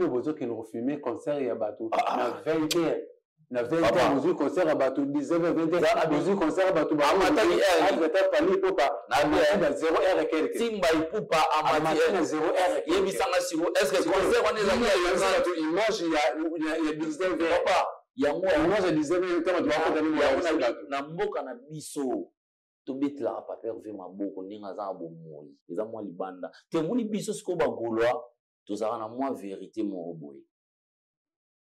Bino bozokende kofilme concert ya bato na 20 heures, na 20 heures bozwi concert ya bato, 19 heures, 20 heures bozwi concert ya bato. Amataki heure Fally Ipupa amati na 0 heure quelque. Timba Ipupa amati na 0 heure. Yebisanga siko, est ce que concert wana ezalaki ya bato? Image ya 19 heures. Papa, yango image ya 19 heures, ntango bato bakota nini na mboka na biso. Tobetelaka Papa Herve maboko ndenge aza na bomoi, eza mwa libanda te. Omoni biso sikoyo bagaulois, tozalaka na mwa vérité moko boye.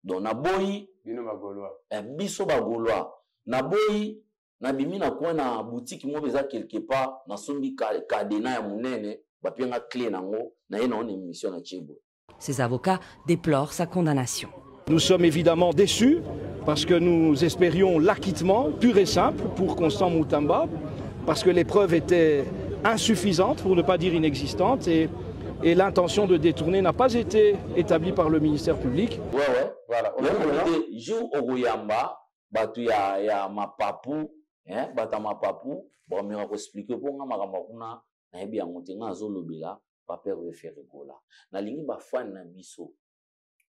Donc naboyi bino bagaulois. Biso bagaulois, naboyi nabimi na coin na boutique moko eza quelque part, nasombi cadenas ya monene, bapianga clé nango, naye nango na émission na tie boye. Ses avocats déplorent sa condamnation. Nous sommes évidemment déçus parce que nous espérions l'acquittement pur et simple pour Constant Mutamba, parce que les preuves étaient insuffisantes, pour ne pas dire inexistantes, et l'intention de détourner n'a pas été établie par le ministère public. Ouais. Voilà. Jour okoyamba bato ya mapapu, hein, bato ya mapapu bakomeka koexpliquer mpo nga makambo kuna nayebi yango te. Nga azolobela Papa Herve Ferre Gola. Nalingi bafani na biso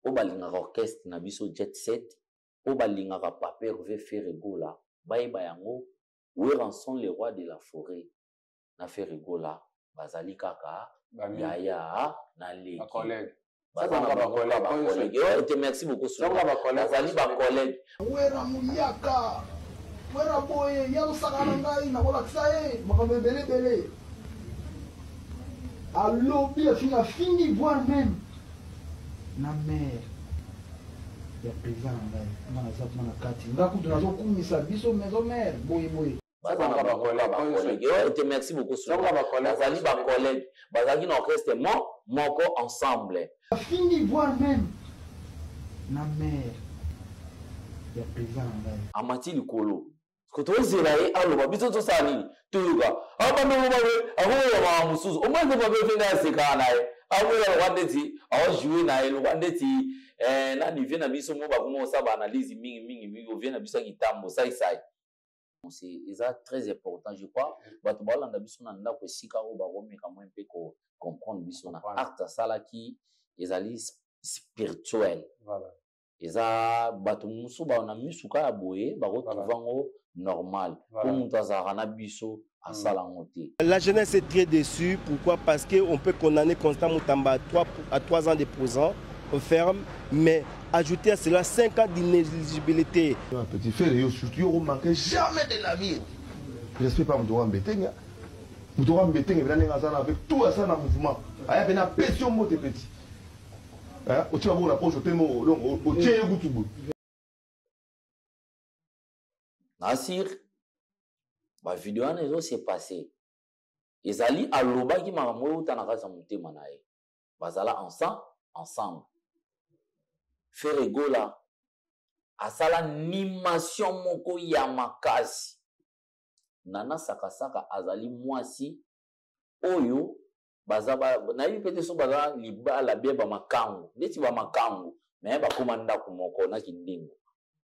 oyo balingaka orchestre na biso Jet Set, oyo balingaka Papa Herve Ferre Gola, bayeba yango: Werrason le roi de la forêt na Ferre Gola bazali kaka yaya na leki, baza te. Merci beaucoup, bazali bacollègue. Wera muyaka, Wera boye ye azosaka na ngai, nakolakisa ye makambo ebele ebele. Alobi, afingi, afingi, voire même na mare ya président na ngai. Nga naza kuna na kati, nga kutu nazokumisa biso maison mare boye boye. Baza na bango bacollègue te. Merci beaucoup. Bazali bacollègue, bazalaki na orchestre moko ensemble. Afingi, voire même na mare ya président na ngai. Amati likolo, tozela ye aloba, biso tosala nini? Toyoka abandoloba we akoyoka makambo mosusu. Omoi nde Papa Efe nde asekaka na ye, akoyoka lokwa ndeti aojoue na ye, lokwa ndeti nani vie na biso mo bakoma kosala baanalyse mingi mingi mingi. Ovie na biso ya kitambo saisai, eza très important, je crois. Bato baolanda biso na ndako, esika oyo bakomeka mwa mpe comprendre biso na acte asalaki, ezali spirituel. Eza bato mosusu bao na misu kaka boye bakotrouve yango normal, mpo moto azalaka na biso asala yango te. La jeunesse est très déçue. Pourquoi? Parce qu'on peut condamner Constant Mutamba à 3 ans de prison ferme, mais ajouter à cela 5 ans d'inéligibilité. Petit frère, yo surtout, yo manquer jamais de la vie. Respect pas moto wa mbetenga. Moto wa mbetenga bina ndenge aza na avec tout aza na mouvement. Aya pe na pesi yo mbote, petit. Hein, otie bango na poche te mo donc otie ye kutu boye. Nasir, bavideo wana ezose passe, ezali alobaki makambo oyo euta na kati ya motema na ye. Bazala ensemble. Ferre Gola asala animation moko ya makasi. Nana Sakasaka azali mwasi oyo baza nayebi mpe te so baza libala bie bamakangu, ndeti bamakangu me bakóma ndako moko na kindingo.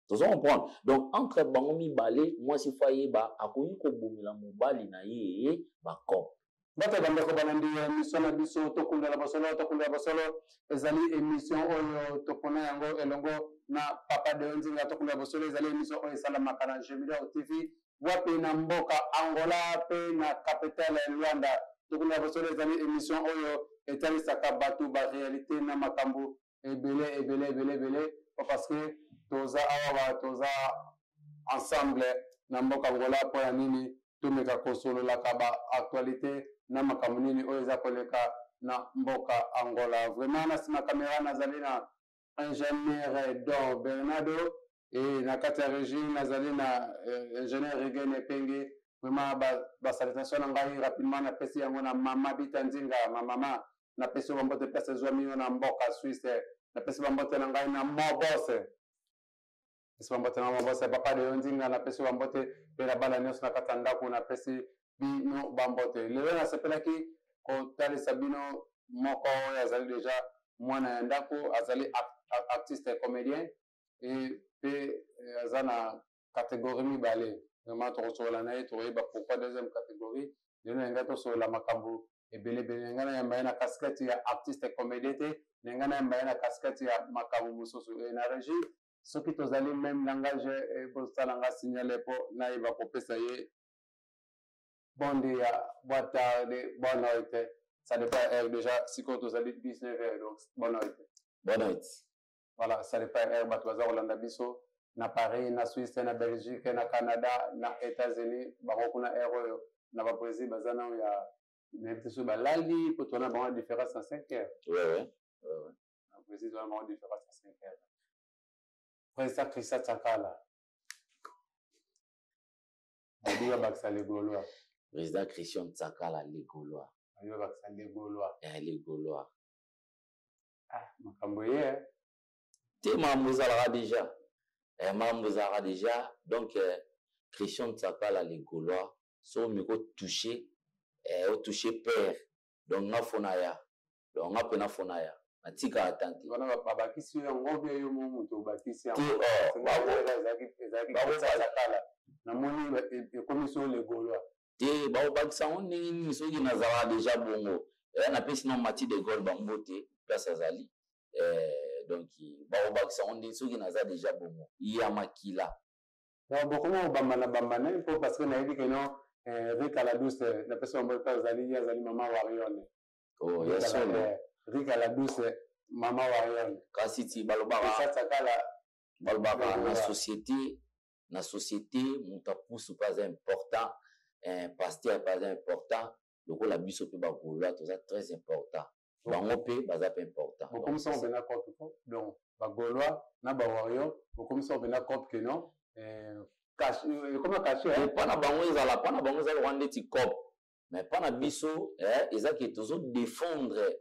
Tozo comprendre. Donc entre bango mibale, mwasi fo ayeba akoki kobomela mobali na ye bacope. Bato bandeko balandi ya émission na biso Tokundela Bosolo, Tokundela Bosolo ezali émission oyo topona yango elongo na Papa Deo Nzinga. Tokundela Bosolo ezali émission oyo esalamaka na Gemidor TV, wapi na mboka Angola mpe na capitale Luanda. Tokundela Bosolo ezali émission oyo etalisaka bato baréalité na makambo ebele ebele ebele ebele, parce que toza awa, toza ensemble na mboka Angola. Mpo ya nini? Tomeka kosololaka baactualité na makambo nini oyo eza koleka na mboka Angola. Vraiment, na nsima kamera nazali na ingénieur Don Bernardo e na kati ya régie nazali na ingénieur Regen Epenge. Vraiment, basalutation na ngai rapidement napesi yango na mama Bita Nzinga, ma mama, napesi yo bambote place ezwami yo na mboka Suisse. Napesi bambote na ngai na mobose, napesi bambote na mobose Papa de yo Nzinga, napesi bambote mpe na bana nyonso na kati ya ndako, napesi bino bambote. Lelo nasepelaki kotalisa bino moko oyo azali deja mwana ya ndako, azali artiste comédien e mpe aza na catégorie mibale. Vraiment, tokosolola na ye, tokoyeba pourquoi deuxième catégorie. Lelo nalingai tosolola makambo. Ebele ebele na ngai nayamba ye na casquette ya artiste comédien te, na ngai nayamba ye na casquette ya makambo mosusu. E na régie, soki tozali même langage, bosala nga signale mpo nayeba kopesa ye bonde ya boa tarde, boa noite. Ça dépend heure déjà, sikoyo tozali 19 heures, donc bonne noite. Bonne noite. Voilà, ça dépend heure bato baza kolanda biso na Paris, na Suisse, na Belgique, na Canada, na États-Unis, bango kuna heure oyo na ba Brésil baza nao ya nayebi te soki balali mpo toza na bango na différence na 5 heures. Ouais. Na Brésil toza na bango différence na 5 heures. Président Christian Tsakala, babi babakisa les Gaulois. Président Christian Tsakala, les Gaulois. Babi babakisa les Gaulois. Eh, les Gaulois. Ah, makambo ye. Te, makambo ezalaka déjà. Eh, makambo ezalaka déjà. Donc, Christian Tsakala, les Gaulois, so omeki otouche, otouche père. Donc, nga fona ya. Donc, nga mpena fona ya. Natikaka tante. Wana babakisi yo yango bia yo mo moto obakisi yango. Te, oh, Ezalaki Tsakala. Namoni ekomi so les Gaulois. Te, baobakisa yango ndenge nini soki nazalaka déjà bongo. Napesi na Mathieu de Gaulle bambote place azali. Donc baobakisa yango ndenge soki naza déjà bongo. Ya makila. Donc bokoma kobambana bambana mpo parce que nayebi ke non, Rika la douce, napesi bango mpe azali, ye azali mama Warione. Oh, ya solo. Rika la douce, mama Warione. Kasi ti balobaka Tsakala balobaka na société, na société moto apusu mpe aza important, pasteur mpe aza important, lokola biso mpe bagaulois toza très important, bango mpe baza mpe important. Bokomisa ngo mpena cope ko, donc bagaulois na bawario bokomisa ngo mpena cope ke non, ekoma cache. Mpa na bango ezala, mpa na bango eza lokwa ndeti cope, mais mpa na biso eza ke tozodéfendre,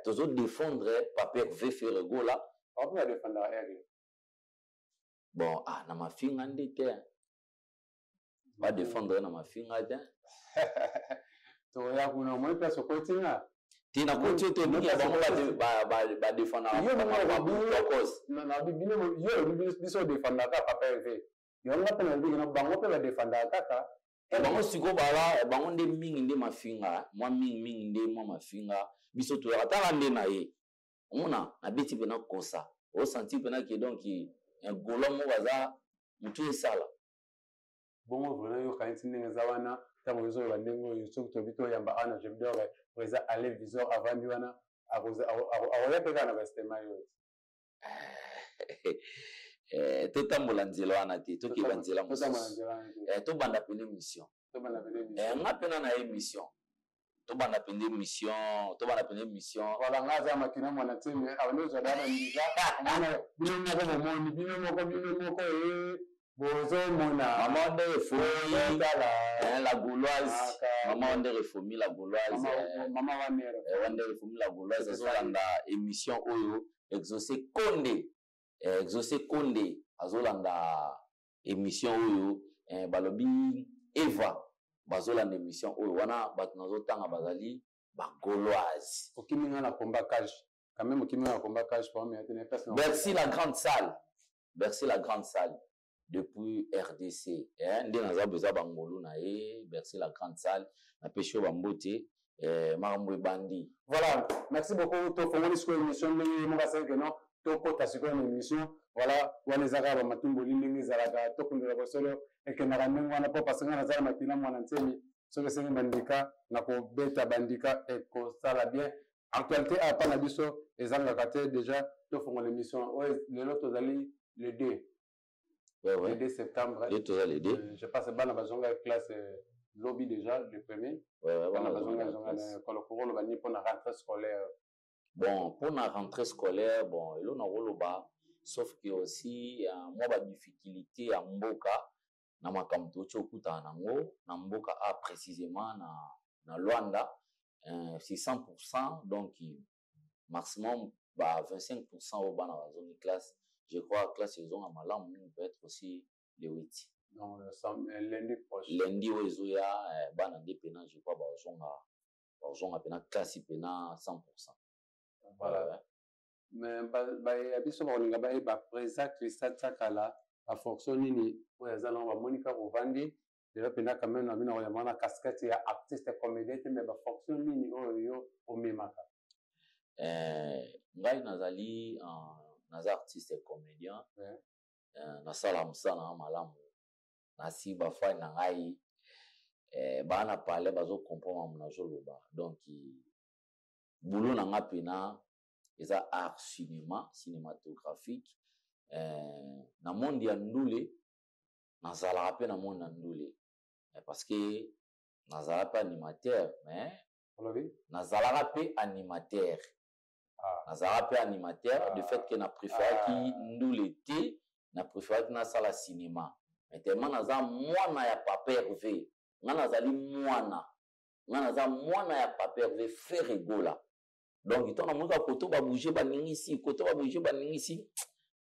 tozodéfendre papa Hervé Ferre Gola. Bango mpe badéfendaka aigle. Bon, ah, na mafinga nde te, badéfendre na mafinga te. Toya kuna, omoni place okotinga. Te, nakoti yo te, mingi ya bango badéfendaka. Yo olobi biso odéfendaka papa Hervé, yango mpe nalobi kena bango mpe badéfendaka kaka. Bango sikoyo bala bango nde mingi nde mafinga, mwa mingi mingi nde mwa mafinga. Biso toyaka tala nde na ye omona nabeti mpena kosa osanti mpena ke donc gaulois moko aza motu esala. Bongo vraiment yoka neti ndenge eza wana, ntango ozoloba ndenge oyo, soki tobi toyamba awa na Jebdor président Alain Visor avandi wana, akoya mpe kaka na basitema yo. Totambola nzela wana te, tokeba nzela mosusu, tobanda pene mission. Nga mpena na ye mission, tobanda pene mission, tobanda pene mission. Voilà, nga aza makina mwana teme abandi ozwa dana ndika omona bino moko, bomoni bino moko, bino moko e bozomona. Mama Wandere Fomi la Gauloise, mama Wandere Fomi la Gauloise, mama Wandere. Wandere Fomi la Gauloise azolanda émission oyo. Exaucé Konde, Exaucé Konde azolanda émission oyo. Balobi Eva bazolanda émission oyo wana, bato nazotanga bazali bagauloise. Okimi nga na combat cage quand même, okimi nga na combat cage pour me tenir place. Bercy la grande salle, Bercy la grande salle depuis RDC, nde naza boza bangolu na ye. Bercy la grande salle, napesi yo bambote. Makambo ebandi. Voilà, merci beaucoup. Tofongoli sikoyo émission ndenge moko asali ke non, tokota sikoyo na émission. Voilà, wana eza kaka bamatumboli ndenge ezalaka, tokundela bosolo ekendaka ndenge wana mpo parce nga naza na makila mwana ntemi, soki esengi bandika na kobeta bandika ekosala bien. Actualité apa na biso ezangaka te. Déjà tofongola émission oyo lelo tozali le 2. Ouais. Le 2 septembre. Le toza le 2. Je pense bana bazonga classe lobi déjà, le premier. Ouais, bana bazonga zonga na ekolo, koloba ni mpona rentrée scolaire? Bon, mpona rentrée scolaire, bon, elo na koloba, sauf que aussi mwa badifficulté ya mboka na makambo touti okutana nango na mboka a précisément na Luanda, c'est 100%, donc maximum ba 25% oyo bana bazongi classe. Je crois classe ezonga malamu mingi peut-être aussi le 8. Donc lundi prochain. Lundi oyo ezoya, bana nde pena je crois bazonga pena classe pena 100%. Voilà. Mais ya biso bakolinga bayeba président Christian Tsakala bafonction nini oyo aza nango, bamoni kaka ovandi. Lelo mpenza quand même na bino koyamba na casquette ya artiste comédien te, mais bafonction nini oyo yo omemaka? Ngai nazali naza artiste comédien. Nasala mosala na malamu, nasi bafani na ngai baa na palais bazocomprendre makambo nazoloba. Donc boulot na nga mpena eza art cinéma, cinématographique. Na monde ya ndule, nazalaka mpe na monde ya ndule parce que nazala mpe animateur, mais olobi nazalaka mpe animateur. Nazalaka mpe animateur. De fait que na préféraki ndule te, na préféraki nasala cinéma, mais tellement naza mwana ya papa Hervé, nga nazali mwana, nga naza mwana ya papa Hervé Ferre Gola. Donc ntango namoni kaka koto babouge, baningisi koto, babouge, baningisi,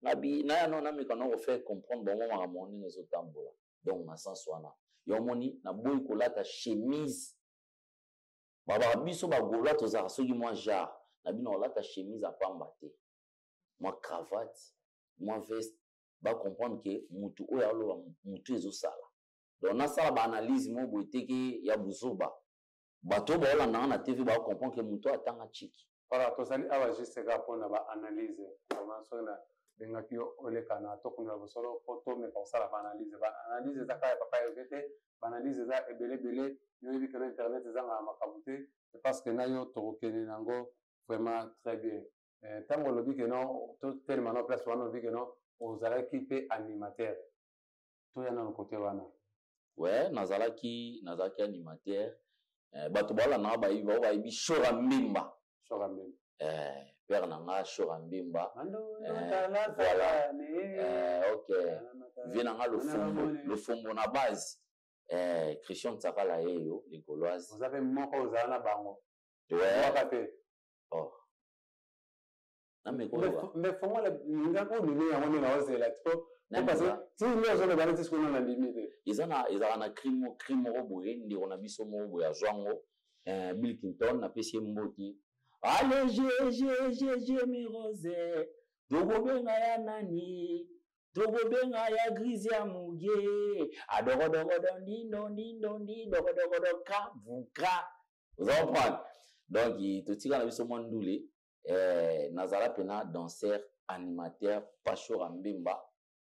ngabi naya no nameka na kofaire comprendre bango makambo ndenge ezotambola. Donc na sens wana, yo omoni naboyi kolata chemise. Babaka biso bagaulois tozalaka soki mwa genre na bino, kolata chemise apamba te, mwa cravate, mwa veste, bacomprendre ke mutu oyo aloba mutu ezosala. Donc nasala baanalyse moko boye teke ya buzoba, bato oyo baolandanga na TV bacomprendre ke mutu oyo atanga chiki. Voilà, tozali awa juste kaka mpona baanalyse. Vraiment, soki nabengaki yo oleka na Tokundola Bosolo mpo tomeka kosala baanalyse, baanalyse eza kaka ya papa Herve te, baanalyse eza ebele ebele. Yo oyebi ke na internet ezangaka makambo te, parce que na yo tokokende nango vraiment très bien. Ntango olobi ke no totelema na place wana, olobi ke no ozalaki mpe animateur, toya nano kote wana. Ouais, nazalaki animateur. Bato baolandanga bayebi, bao bayebi Shora Mbemba. Shora Mbemba. Père na nga Shora Mbemba. Voilà. Ok, vie na nga Lofombo, Lofombo na base, Christian Tsakala yeyo les Gauloises. Oza mpe moko ozala na bango? Ouais. Te. Oh, nameka. Mais fongola nga oyo ndimi yango nde naozela po parce que ti nde ozoloba neti sikoyo na ndimi te. Eza na ezalaka na cri moko boye, ndeko na biso moko boye azwa yango, Bill Clinton, napesi ye mbote. Ale je je je je mirose, tokobenga ya nani? Tokobenga ya grise ya muge adogodogodo ndindo ndindo ndi dogodogodo ka vuka. Oza comprendre? Donc totika na biso mwa ndule. Nazala mpena danseur animateur, Pashora Mbemba,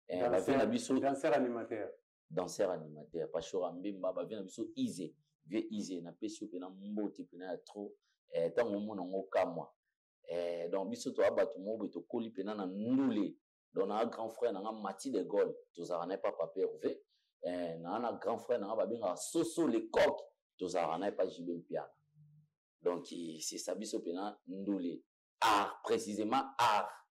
bavie na biso. Danseur animateur. Danseur animateur Pashora Mbemba, bavie na biso Ize, vie Ize, napesi yo mpena mbote mpena ya trop. Ntango omona yango kamwa. Donc biso toya bato moko boye, tokoli mpena na ndule. Donc naa grand frère nanga Mati de Gaulle, tozalaka na ye pa papa Hervé. Naa na grand frère nanga babengaka Soso le Coq, tozalaka na ye pa JB Mpiana. Donc c'est ça, biso mpena ndule, art, précisément art.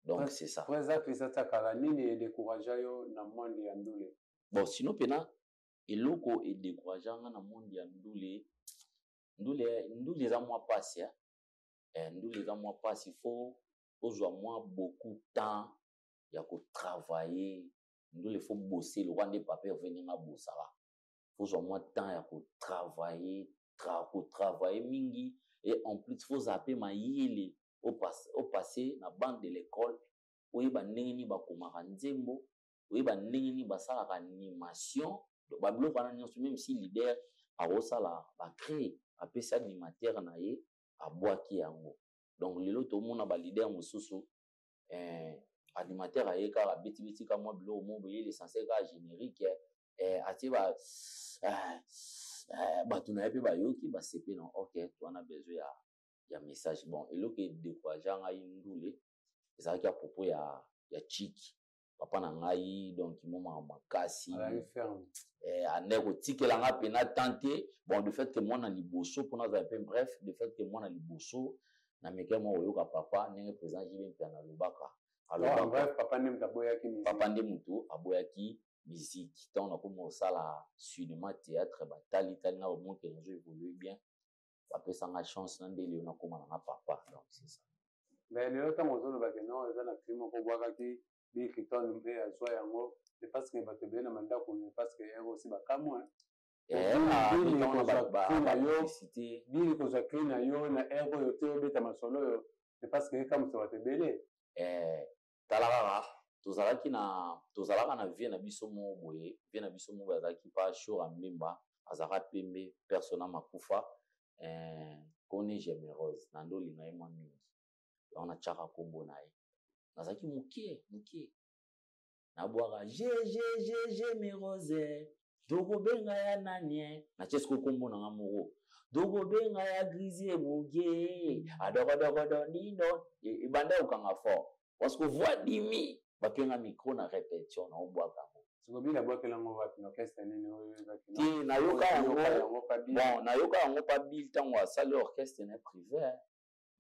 Donc c'est ça. Président Christian Tsakala, nini edécourage yo na monde ya ndule? Bon, sinon mpena eloko edécourage nga na monde ya ndule, ndule, ndule eza mwa pasi. Ndule eza mwa pasi, faut ozwa mwa beaucoup temps ya kotravailler ndule, faut bosser lokwa nde papa Herve ndenge abosaka, faut ozwa mwa temps ya kotravailler, kotravailler mingi. Et en plus faut ozala mpe mayele, opasse na bande de l'école, oyeba ndenge nini bakomaka nzembo, oyeba ndenge nini basalaka animation, babiloko wana nyonso. Même si leader akosala bacré, apesi animateur na ye, abwaki yango. Donc lelo tomona baleader mosusu, animateur aye kaka, abetibeti ka mwa biloko moko boye, l'essentiel kaka générique, atie ba bato na ye mpe bayoki, basepe na ok, towana besoin ya message. Bon, eloko edécourage ngai ndule ezalaki à propos ya chiki papa na ngai. Donc momaka makasi, ande kotikela nga mpena temps te. Bon, de fait que mwana liboso, mpona azala mpe, bref, de fait que mwana liboso, nameki mwa koyoka papa ndenge président JB Mpiana alobaka. Alobaka papa nde motu aboyaki musique. Ntango nakomi kosala cinéma théâtre, batali tali nga, bamonke nazo évolue bien, bapesanga chance na nde lelo nakóma nanga papa. Donc c'est ça. Mais lelo ntango ozolobake non, eza na cri moko obwakaki, Bill Clinton mpe azwa yango, c'est parce que bato ebele na mandako, parce que yango osi bakamwa. Bili kozwa cri na yo na aire oyo te, obeta masolo oyo, c'est parce que ekamwisa bato ebele. Tala kaka. Tozalaki na, tozalaka na vie na biso moko boye, vie na biso moko boye azalaki pa Shora Mbemba, azalaka pembe, persona makufa, eh, Kone Gemerose, na nde olinga ye mwa mingi. Yango natiaka kombo na ye. Nazalaki mokie, mokie. Nabwaka G G G Gemerose, tokobenga ya nani eh? Natie sikoyo kombo na nga moko. Tokobenga ya Grisie Mogie, adokodokodo nino. Ebanda kokanga fort. Parce que voix dimi, bapenga micro na répétition na obwaka yango. Siko bila bwakela yango wapi na orchestre nini oyo ezaki? Te, nayoka yango. Bon, nayoka yango pa Bill ntango asali orchestre na privé.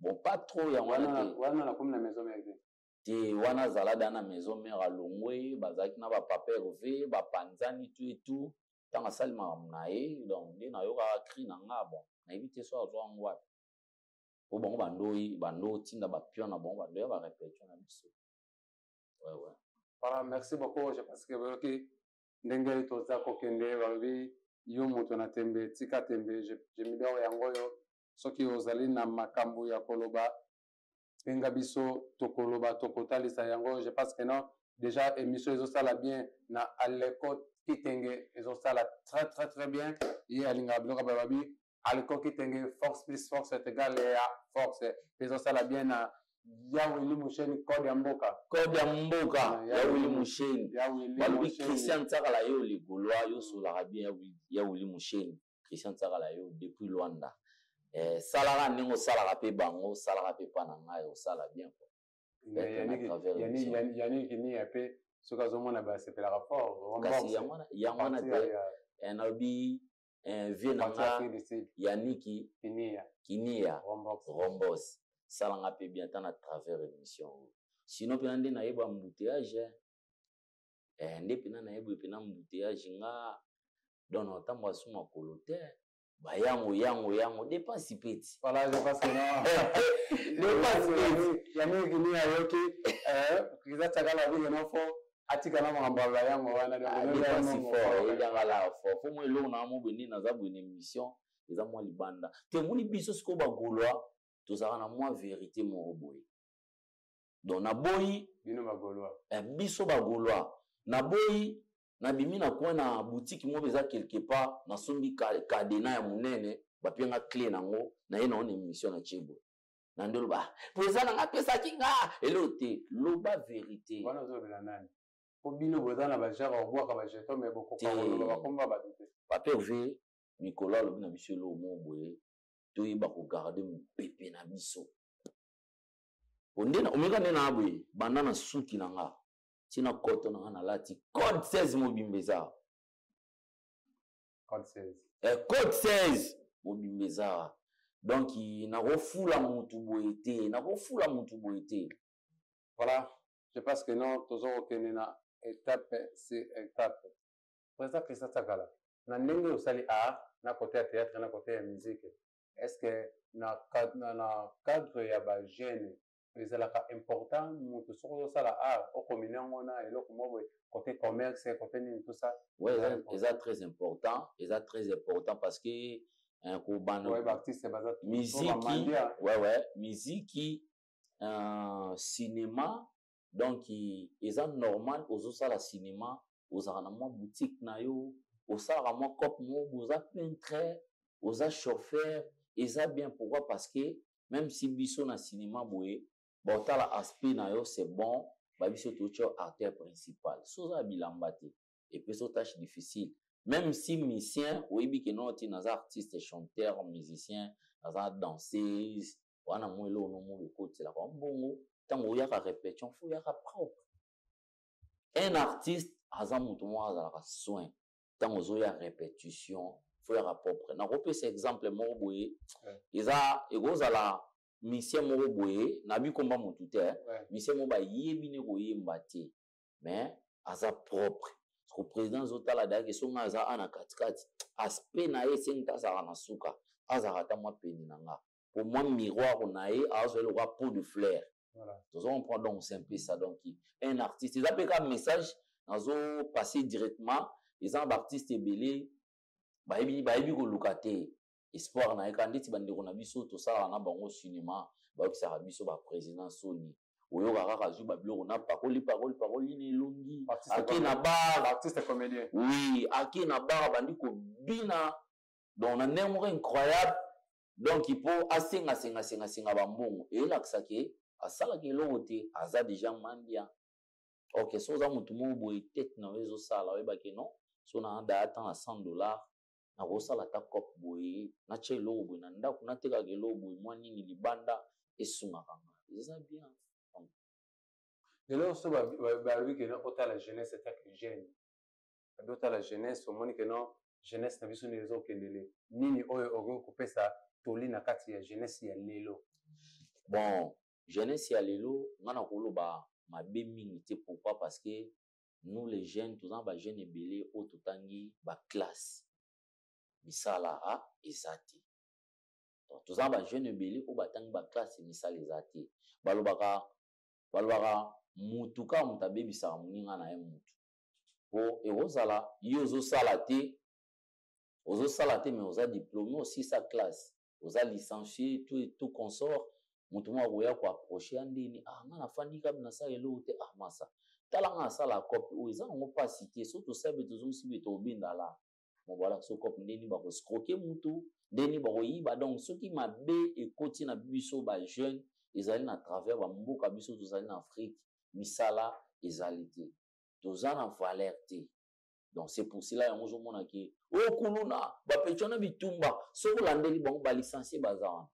Bon, pas trop yango wana te. Wana nakomi na maison mère te. Te, wana azala da na maison mère alongwe, bazalaki na ba papa Hervé, bapanzani tout et tout. Ntango asali makambo na ye, donc nde nayokaka cri na nga, bon, nayebi te so azwa yango wapi. Po bango bandoi, bando tinda ba pion na bango, bando ya ba répétition na biso. Ouais, ouais. Voilà, merci beaucoup. Je pense que boyoki ndenge toza kokende, balobi yo moto na tembe, tika tembe, je midor yango oyo. Soki ozali na makambo ya koloba, benga biso, tokoloba, tokotalisa yango. Je pense que non, déjà émission ezosala bien na Aleko Kitenge, ezosala très très très bien. Ye alingaka biloko ya babi Aleko Kitenge, force plus force est égale à force. Ezosala bien na Yawili Musheni, code ya mboka. Code ya mboka, Yawili Musheni. Balobi Christian Tsakala yo le Gaulois, yo solaka bien Yawili Musheni. Christian Tsakala yo depuis Luanda. Salaka ndenge osalaka pe bango, salaka pe pa na ngai, osala bien quoi. Yannick Kinia pe soki azomona basepelaka fort. Kasi yango wana te, nalobi vie na nga Yannick Kinia Rombos, salanga pe bien ata na travers émission oyo. Sinon pena nde nayeba embouteillage, nde pena nayeba pena embouteillage nga, donc natambola su makolo te. Ba yango yango yango dépense peti. Voilà, je pense que non. Dépense peti. Yannick Kinia yoki, Christian Tsakala bi no fo atika na makambo ya yango wana, donc Ah, no dépense yango fort, fort. eyanga la fort. Fo mo eloko na mo bende naza boye na émission, eza mwa libanda. Te moni biso sikoyo ba Gaulois, tozalaka na mwa vérité moko boye. Donc naboyi bino ba Gaulois. Biso ba Gaulois, naboyi nabimi na coin na boutique moko eza quelque part, nasombi cadenas ya monene, bapenga clé nango, na ye na émission na Tchebo. Na ndolo ba, président na nga pesaki nga, eloko te, loba vérité. Wana ozolobela nani? Po bino boza na ba genre obwaka ba jeton, mais bokoka Te. koloba bakomba bato te. Papa Hervé, Nicolas alobi na biso eloko moko boye, toyeba kogarder mopepe na biso. Onde na, omeka nde na boye, banda na suki na nga, tina koto na nga nalati code 16 mobimba eza. Code 16. Code 16 mobimba eza. Donc, nakofula mutu boye te, nakofula mutu boye te. Voilà, je pense que non, tozo kokende na étape sur étape. Président Christian Tsakala, na ndenge osali art, na côté ya théâtre, na côté ya musique, est-ce que na cadre ya ba jeunes, ezalaka important moto soki ozosala art, okomine yango na eloko moko boye, côté commerce, côté nini, tout ça? Ouais, Eza important. eza très important, eza très important parce que, hein, kobanda Ouais, ba artiste baza trop musique, ba mandia. ouais, ouais, musique, cinéma, donc eza normal ozosala cinéma, ozalaka na mwa boutique na yo, osalaka mwa cop moko, oza peintre, oza chauffeur, eza bien. Pourquoi? Parce que même si biso na cinéma boye, botala aspect na yo, c'est bon, ba biso totia acteur principal. Soza bilamba te, et puis so tâche difficile. Même si musicien, oyebi ke non, ti naza artiste, chanteur, musicien, naza danseuse, wana mo eloko no mo ekotela kwa mbongo, ntango oyaka répétition, faut oyaka propre. Un artiste aza moto moko azalaka soin. Ntango ozoya répétition, faut oyaka propre. Nakopesa exemple moko boye, eza ekozala musicien moko boye, nabi komba motu te, hein. Musicien moko bayebi ne koyemba te, mais aza propre. Parce que président azotala dayake songa aza ana katikati, aspect na ye esengi te azalaka na suka, azalaka ata mwa pene na nga. Pour moi, miroir na ye, azwa eloko ya peau de fleur. Tozo comprendre, donc c'est un peu ça. Donc un artiste, ils appellent un message, nazo passer directement, ils ont artiste ebele, bayebi, bayebi koluka te. Espoir na ye, quand ndeti bandeko na biso, tosala na bango cinéma, bayokisaka biso ba président Sony. Oyoka kaka azwi babiloko na pakoli pakoli pakoli na elongi, ake na bar. Artiste comédien. Oui, ake na bar, abandi kobina donc na ndenge moko incroyable. Donc mpo asenga senga senga senga bambongo, eyelakisa ke asalaka eloko te, aza deja mandia. Ok, so oza motu moko boye, tete na yo ezosala, oyebake non, so na daya ata na $100, nakosala ata cope boye, natya eloko boye na ndako, natekaka eloko boye, mwa nini libanda esungaka nga, eza bien. Lelo so balobi ke no otala jeunesse etake jeune, babi otala jeunesse, omoni ke no jeunesse na biso nde ezokendele nini oyo okoki kopesa toli na kati ya jeunesse ya lelo? Bon, jeunesse ya lelo, nga na koloba mabe mingi te. Pourquoi? Parce que nous les jeunes, toza na bajeune ebele oyo totangi baclasse, misala a eza te. Donc toza na bajeune ebele oyo batangi baclasse, misala eza te. Balobaka mutu kaka moto abebisaka moninga na ye mutu, po ekozala yo ozosala te, ozosala te, mais oza diplômé, osisa classe, oza licencié, tout et tout consort. Moto moko akoya koapproche ya ndeni: "Ah, nga nafandi kabi, nasala eloko te. Ah masa, tala nga nasala cope oyo, eza nango mpasi te. So tosala be, tozongisi be, tobenda la mo." Voilà, so cope ndeni bakoescroquer mutu, ndeni bakoyiba. Donc soki mabe ekoti na biso bajeune, ezali na travers bamboka biso tozali na Afrique, misala ezali te, toza na valeur te. Donc c'est pour cela yango ozomona ke oyo kuluna bapeti wana bitumba, soki olandeli bango, balicencié baza wana,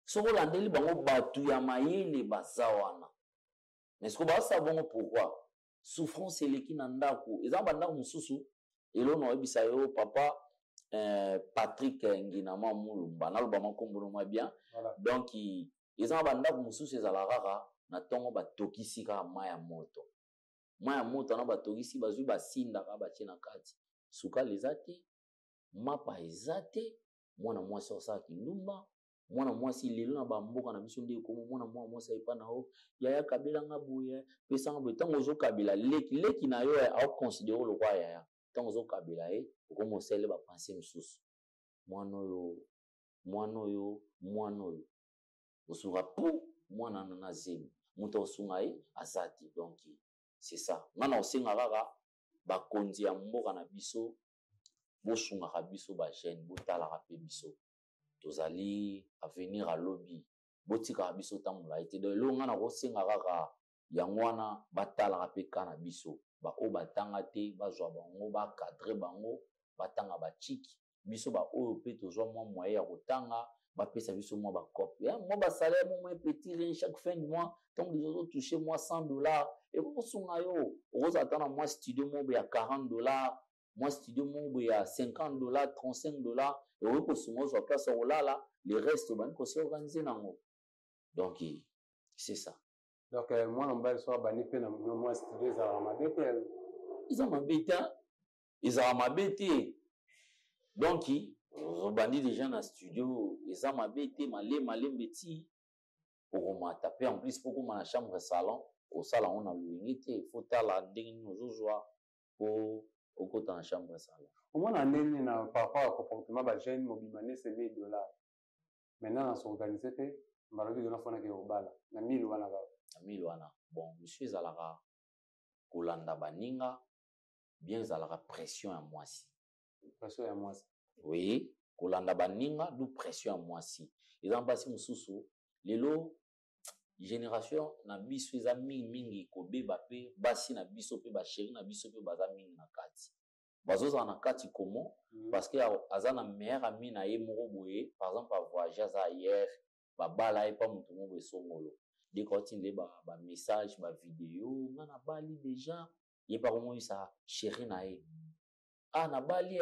soki olandeli bango, bato ya mayele baza wana. Mais siko basala bongo pourquoi? Souffrance eleki na ndako. Eza na bandako mosusu. Elo na oyebisa yo, papa Patrick Nginama Mulumba, naloba makombo no mwa bien. Voilà. Donc eza na bandako mosusu, ezala kaka na ntongo batokisi kaka mai ya moto, mai ya moto wana batokisi, bazwi basindaka, batie na kati, sukali eza te, mapa eza te. Mwana mwasi osala kindumba. Mwana mwasi lelo na bamboka na biso nde ekomo, mwana mwasi ayepa na yo: "Yaya, kabelanga boye, pesanga boye." Ntango ozokabela leki, leki na yo aoconsidérer lokwa yaya. Ntango ozokabela ye, okoma osalele bapensées mosusu: mwana oyo, mwana oyo, mwana oyo osunga pu mwana wana na zemi, moto akosunga ye aza te. Donc c'est ça, nga na kosenga kaka bakonzi ya mboka na biso, bosungaka biso bajeune, botalaka mpe biso, tozali avenir alobi, botikaka biso tambola ye te. Donc eloko nga na kosenga kaka yango wana, batalaka mpe ka na biso baoyo batanga te, bazwa bango, baencadrer bango, batanga bachiki. Biso baoyo mpe tozwa mwa moyen ya kotanga, bapesa biso mwa bacope, mwa basalaire, mwa mwa petit rien chaque fin du mois. Ntango deja ozotouche mwa $100, ekokosunga yo, okozala ata na mwa studio moko boye ya $40, mwa studio moko boye ya $50, $35, ekoki kosunga ozwa place ya kolala. Le reste obandi kose organiser nango. Donc c'est ça. Donc mwana mobali so abandi mpe na mwa studio, ezalaka mabe te? Eza mabe te, ezalaka mabe te. Donc obandi déjà na studio, eza mabe te. Malembe malembe ti okomata. Mpe en plus, mpo okóma na chambre salon, osala yango na lolenge te, faut tala ndenge nini ozozwa mpo okota na chambre salon. Omona ndenge na par rapport ya comportement bajeune mobima nese $1000, maintenant na s'organiser te, balobi kena fonaki kobala na mille wana kaka. Na mille wana, bon, monsieur, ezalaka kolanda baninga bien, ezalaka pression ya mwasi. Pression ya mwasi. Oui, kolanda baninga du pression ya mwasi. Eza mpasi mosusu. Lelo génération na biso eza mingimingi kobeba, mpe basi na biso mpe bachéri na biso mpe baza mingi na kati, bazozala na kati komo. Parce que aza na meilleur ami na ye moko boye, par exemple avoyage, aza ailleurs, babala ye mpa moto moko boye songolo, dès otindela ye bamessage, bavideo: "Nga nabali déjà." Ye mpe akomonisa chéri na ye: "Ah, nabali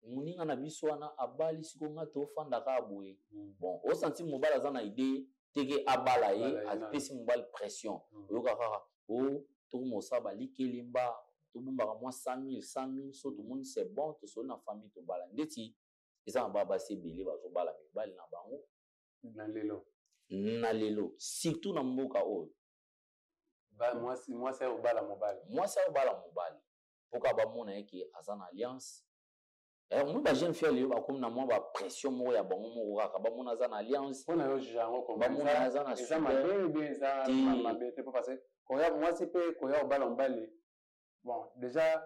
moninga na biso wana abali, sikoyo nga tofanda kaka boye." Bon, osanti mobali aza na idée teke abala ye, apesi mobali pression. Oyoka kaka o tokoma osala balikelemba, tobombaka mwa 100 000, 100 000, so tomoni c'est bon, tosoli na famille, tobala. Ndeti eza na baa basi ebele bazobala mibali na bango. Na lelo? Na lelo, surtout na mboka oyo. Mwasi ayobala mobali? Mwasi ayobala mobali mpoka bamona ye ke aza na alliance. Eh, omoni ba jeune fille lelo bakomi na mwa ba pression moko ya bango moko kaka bamona aza na alliance mpona yo juge yango bamona aza na eza mabe obe eza mabe te mpo parce koya mwasi mpe koya kobala mobali bon déjà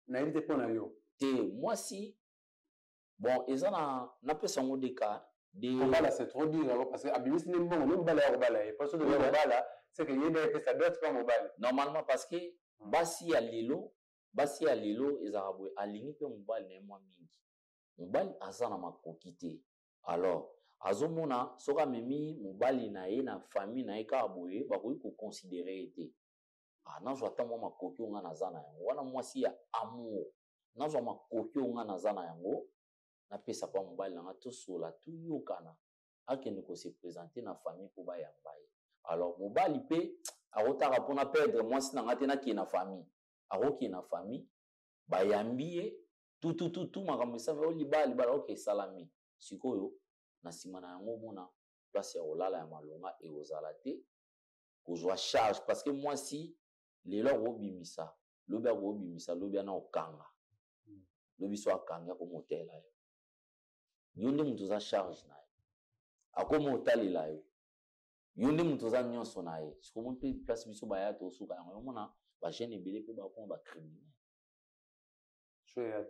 nayebi te mpo na yo te mwasi bon eza na napesa yango de cas de kobala c'est trop dur yango parce que abimisi nde mbongo nde mobali ya kobala ye mpo soki oya kobala c'est que ye nde epesa dot mpa mobali normalement parce que basi ya lelo Basi ya lelo ezalaka boye alingi pe mobali na ye mwa mingi mobali aza na makoki te alors azomona soki amemi mobali na ye na famille na ye kaka boye bakoki koconsidere ye te ah, nazwa ata mwa makoki oyo ngai naza na yango wana mwasi ya amour nazwa makoki oyo ngai naza na yango napesa mpa mobali na ngai tosola toyokana akende ko se presenter na famille mpo bayamba ye alors mobali mpe akotaka mpo na perdre mwasi na ngai te nakende na famille akokende na famille bayambi ye tutututu makambo esalami o libala libala oke esalami sikoyo na nsima na yango omona place ya kolala ya malonga ekozala te kozwa charge parce que mwasi lelo akobimisa lobi akobimisa lobi ana okanga lobi so akangi akomotela yo yo nde moto oza charge na ye akoma otalela yo yo nde moto oza nyonso na ye sikomo mpe place biso baya tosuka yango omona bajeune ebele mpe bakoma bacriminel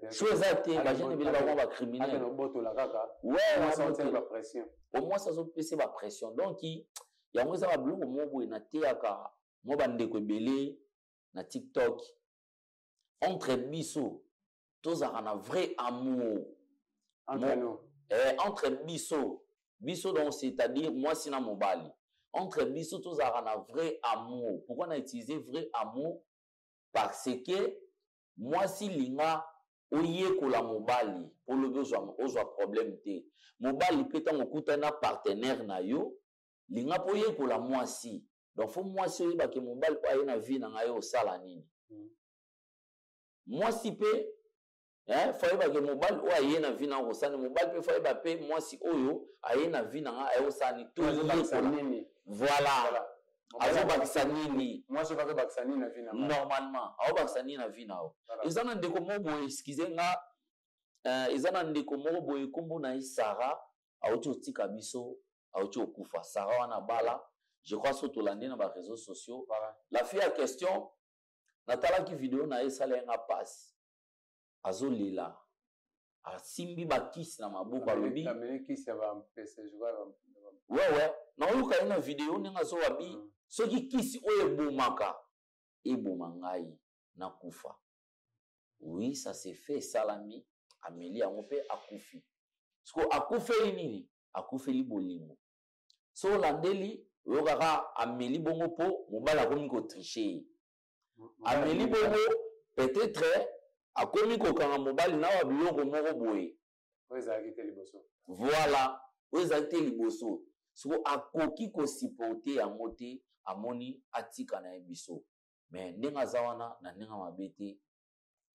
so eza te bajeune ebele bakoma bacriminel omwasi azopesa bapression donc yango eza babiloko moko boye nateyaka mwa bandeko ebele na tiktok entre biso tozalaka na vrai amour entre nous eh, entre biso biso donc c'est-à-dire mwasi na mobali entre biso tozalaka na vrai amour pourquoi na utiliser vrai amour parce que mwasi linga oyekola mobali mpo lobi ozwa, ozwa problème te mobali mpe ntango okutani na partenaire na yo linga mpo oyekola mwasi donc fo mwasi oyebake mobali oyo aye na vie na ngai osala nini mwasi mpe eh, fo ayebake mobali oyo aye na vie na ngai kosala nini mobali mpe fo ayeba mpe mwasi oyo aye na vie na ngai aye kosala nini toyekola voilà azobakisa nini normalement azobakisa nini na vie na yo eza na ndeko moko boye excuse nga eh, eza na ndeko moko boye nkombo na ye sara auti otika biso auti okufa sara wana abala je crois so tolandi na bareseau sociaux voilà. La fille ya question natalaki video na ye esala ye nga mpasi azolela asimbi bakisi na maboko alobi wewe naoyoka ye na video ndenge azowa bi soki kisi oyo ebomaka eboma ngai nakufa oui ça se fait esalami ameli yango mpe akufi siko akufeli nini akufeli bolingo so olandeli oyokaka ameli bongo mpo mobali akomi kotriche ye ameli bongo peut-être akomi kokanga mobali na wa biloko moko boye oyo ezalaki te liboso voilà oyo ezalaki te liboso siko akoki kosupporte yango te amoni atika na ye biso mais ndenge aza wana na ndenge mabe te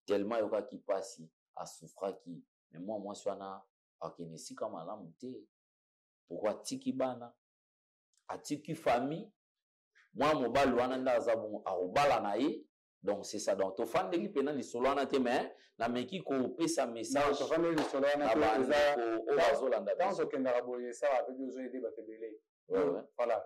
tellement ayokaki mpasi asouffraki mais mwa mwasi wana akende esika malamu te pourkui atiki bana atiki famille mwana mobali wana nde aza bongo akobala na ye donc c'est ça donc tofandeli mpena lisolo wana te mais nameki kopesa message tofandeli lisolo wana na bandeko oyo bazolanda biso tokendaka boye esala mpe biso ozoyede bato ebele voilà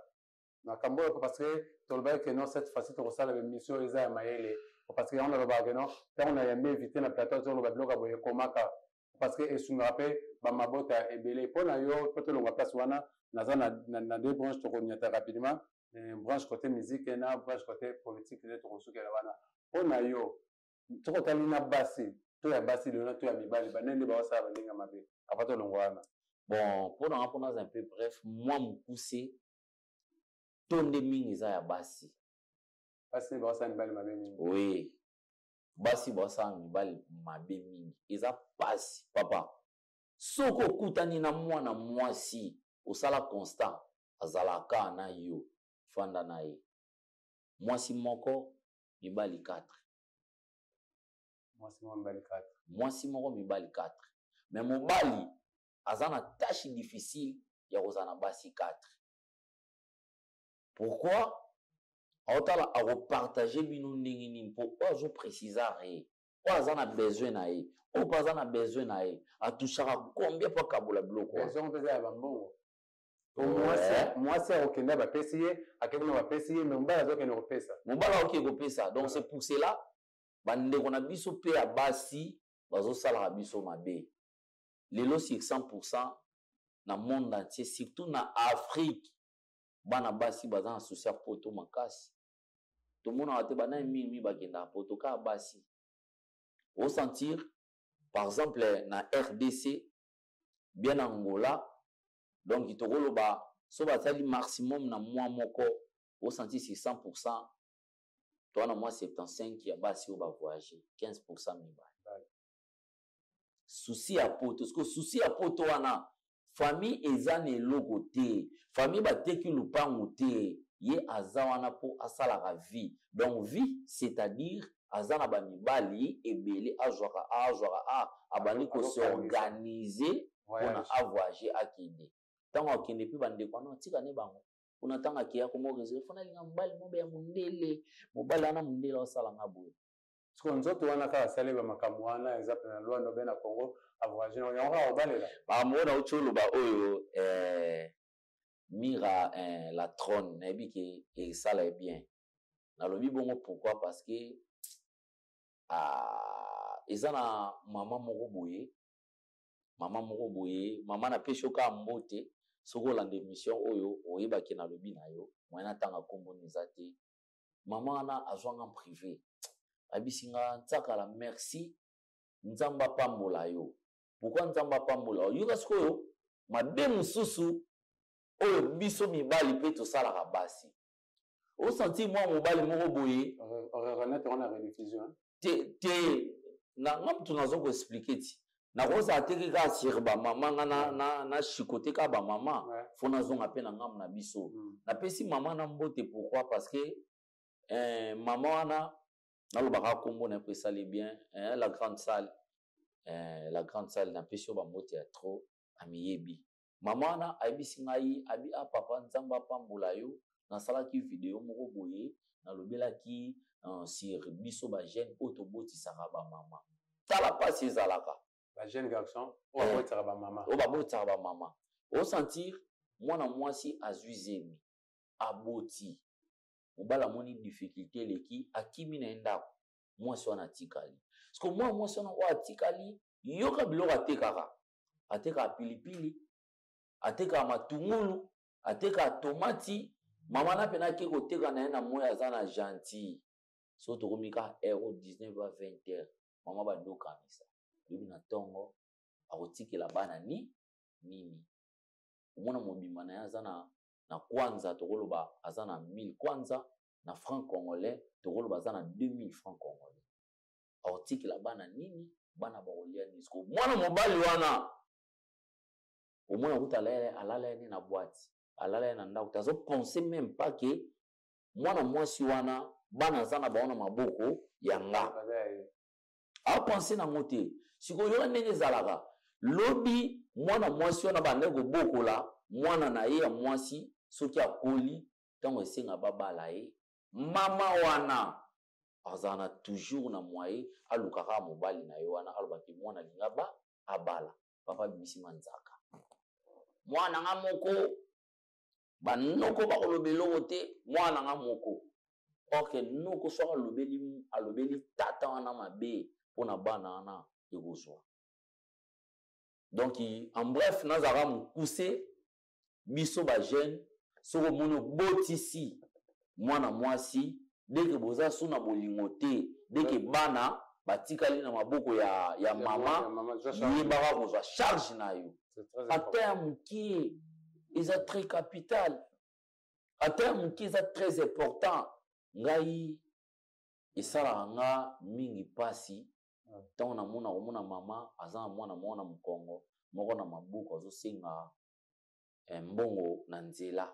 makambo oyo parce que tolobaki ke non cette fois-ci tokosala baémission oyo eza ya mayele parce que yango nalobaka ke non ntango nayambi invité na plateau toloba biloko ya boye ekomaka parce que esungaka mpe bamabota ebele mpo na yo mpo tolongwa place wana naza na, na, na deux branches tokonyata rapidement eh, branche côté musique na branche côté politique nde tokosukela wana mpo na yo soki otali na basi to ya basi lelo na to ya mibali banene nde baosala bandenge mabe apa tolongwa wana bon mpo na nga mpo naza un peu bref mwa mokuse to nde mingi eza ya basi basi nde baosala mibali mabe mingi oui basi baosala mibali mabe mingi eza pasi papa soki okutani na mwana mwasi osala constant azalaka na yo fanda na ye mwasi moko mibali 4 mwasi moko mibali 4 mwasi moko mibali 4 mais mobali aza na tâche difficile ya kozala na basi 4 pourquoi aotala akopartage bino ndenge nini mpo oyo azoprécisa re Oyo aza na besoin na ye, oyo mpe aza na besoin na ye, atouchaka combien mpo akabola biloko wana? Besoin mpe eza ya bambongo. Mwasi akokenda bapesi ye, ake kuna bapesi ye, mais mobali azokende kopesa. Mobali akoki kopesa. Donc c'est pour cela bandeko na biso mpe ya basi bazosalaka biso mabe lelo sur 100% na monde entier, surtout na Afrique. Bana basi baza na souci ya poto makasi. Tomonaka te banani mingi bakendaka poto, kaka basi. Osentir par exemple na RDC bien Angola, donc tokoloba so basali maximum na mois moko, osentir sur 100% toa na mwa 75 ya basi oyo bavoyage, 15% mibali. Souci ya poto, parce que souci ya poto wana famille eza na eloko te, famille bateki lupangu te, ye aza wana po asalaka vie. Donc vie, c'est-à-dire aza na ba mibali ebele, azwaka a, azwaka a, abandi ko s'organiser mpona avoyager akende. Ntango akende mpe bandeko wana atika ne bango kuna, ntango akeya komo réserve, fona alinga mobali mobe ya mondele, mobali wana mondele asala nga boye. Sikoyo nzoto wana kaka asali ba makambo wana, exemple na Luanda obe na Congo, avoyage yango kaka kobalela. Makambo oyo nauti oloba oyo, Mira, la trône, nayebi ke esala ye bien. Nalobi bongo pourquoi? Parce que eza na mama moko boye, mama moko boye, mama napesi yo kaka mbote, soki olanda émission oyo oyebaki nalobi na yo, moyen natanga kombo na eza te. Mama wana azwanga en privé, ayebisi nga Ntsakala merci, Nzambe apambola yo. Pourquoi Nzambe apambola yo? Yoka sikoyo mabe mosusu oyo biso mibali mpe tosalaka basi. Osentir mwa mobali moko boye, reconnaître wana rediffusion, te te, na nga mutu nazo ko expliquer ti nakozala te kaka sur ba mama nga na chicote kaka ba mama, fo nazonga mpe na ngambo na biso. Napesi mama na mbote pourquoi? Parce que mama wana nalobaka kombo na ye mpo esali bien, la grande salle, la grande salle, napesi yo bambote ya trop, amiyebi. Mama wana ayebisi ngai, abi a papa Nzambe apambola yo, nasalaki video moko boye, nalobelaki sur biso ba jeune oyo tobotisaka ba mama. Tala pasi ezalaka. Ba jeune garçon oyo babotisaka ba mama. Oyo babotisaka ba mama. Osentir mwana mwasi azwi zemi, aboti. Mobali amoni difficulté eleki, akimi na ye ndako. Mwasi wana atikali. Parce que mwana mwasi wana oyo atikali, yoka biloko atekaka. Atekaka pilipili, atekaka matungulu, atekaka tomati. Mama na pena ake koteka na ye na moyi, aza na gentil. So tokomi ka heure 19 à 20 heures, mama bandokanisa. Lobi na tongo akotikela bana ni nini. Omona mobimba na ye aza na kwanza, tokoloba aza na 1000 kwanza, na franc congolais tokoloba aza na 2000 franc congolais. Akotikela bana nini, bana bakolia nini. Siko mwana mobali wana omona kuta alala ye na boîte, alala ye na ndako, azo penser même pas que mwana mwasi wana bana aza na bango na maboko ya nga. A penser nango te. Sikoyo yoka ndenge ezalaka, lobi mwana mwasi wana bande kobokola mwana na ye ya mwasi, soki akoli ntango esenga babala ye, mama wana azala na toujours na moyen alukaka mobali na ye wana, alobaki mwana alinga ba abala, papa abimisi manzaka mwana nga moko, banoko bakoloba eloko te, mwana nga moko. Or que noko soki alobeli tata wana mabe mpona bana wana ekozwa. Donc en bref, nazalaka mokuse, biso ba jeune soki omoni obotisi mwana mwasi, dès que boza su na bolingo te, dès que bana batikali na maboko ya mama, yebaka kozwa charge na yo. Ata ya mokie eza très capital, ata ya mokie eza très important. Ngai esalaka nga mingi pasi ntango namona komona mama aza na mwana moko na mokongo, moko na maboko, azosenga mbongo na nzela.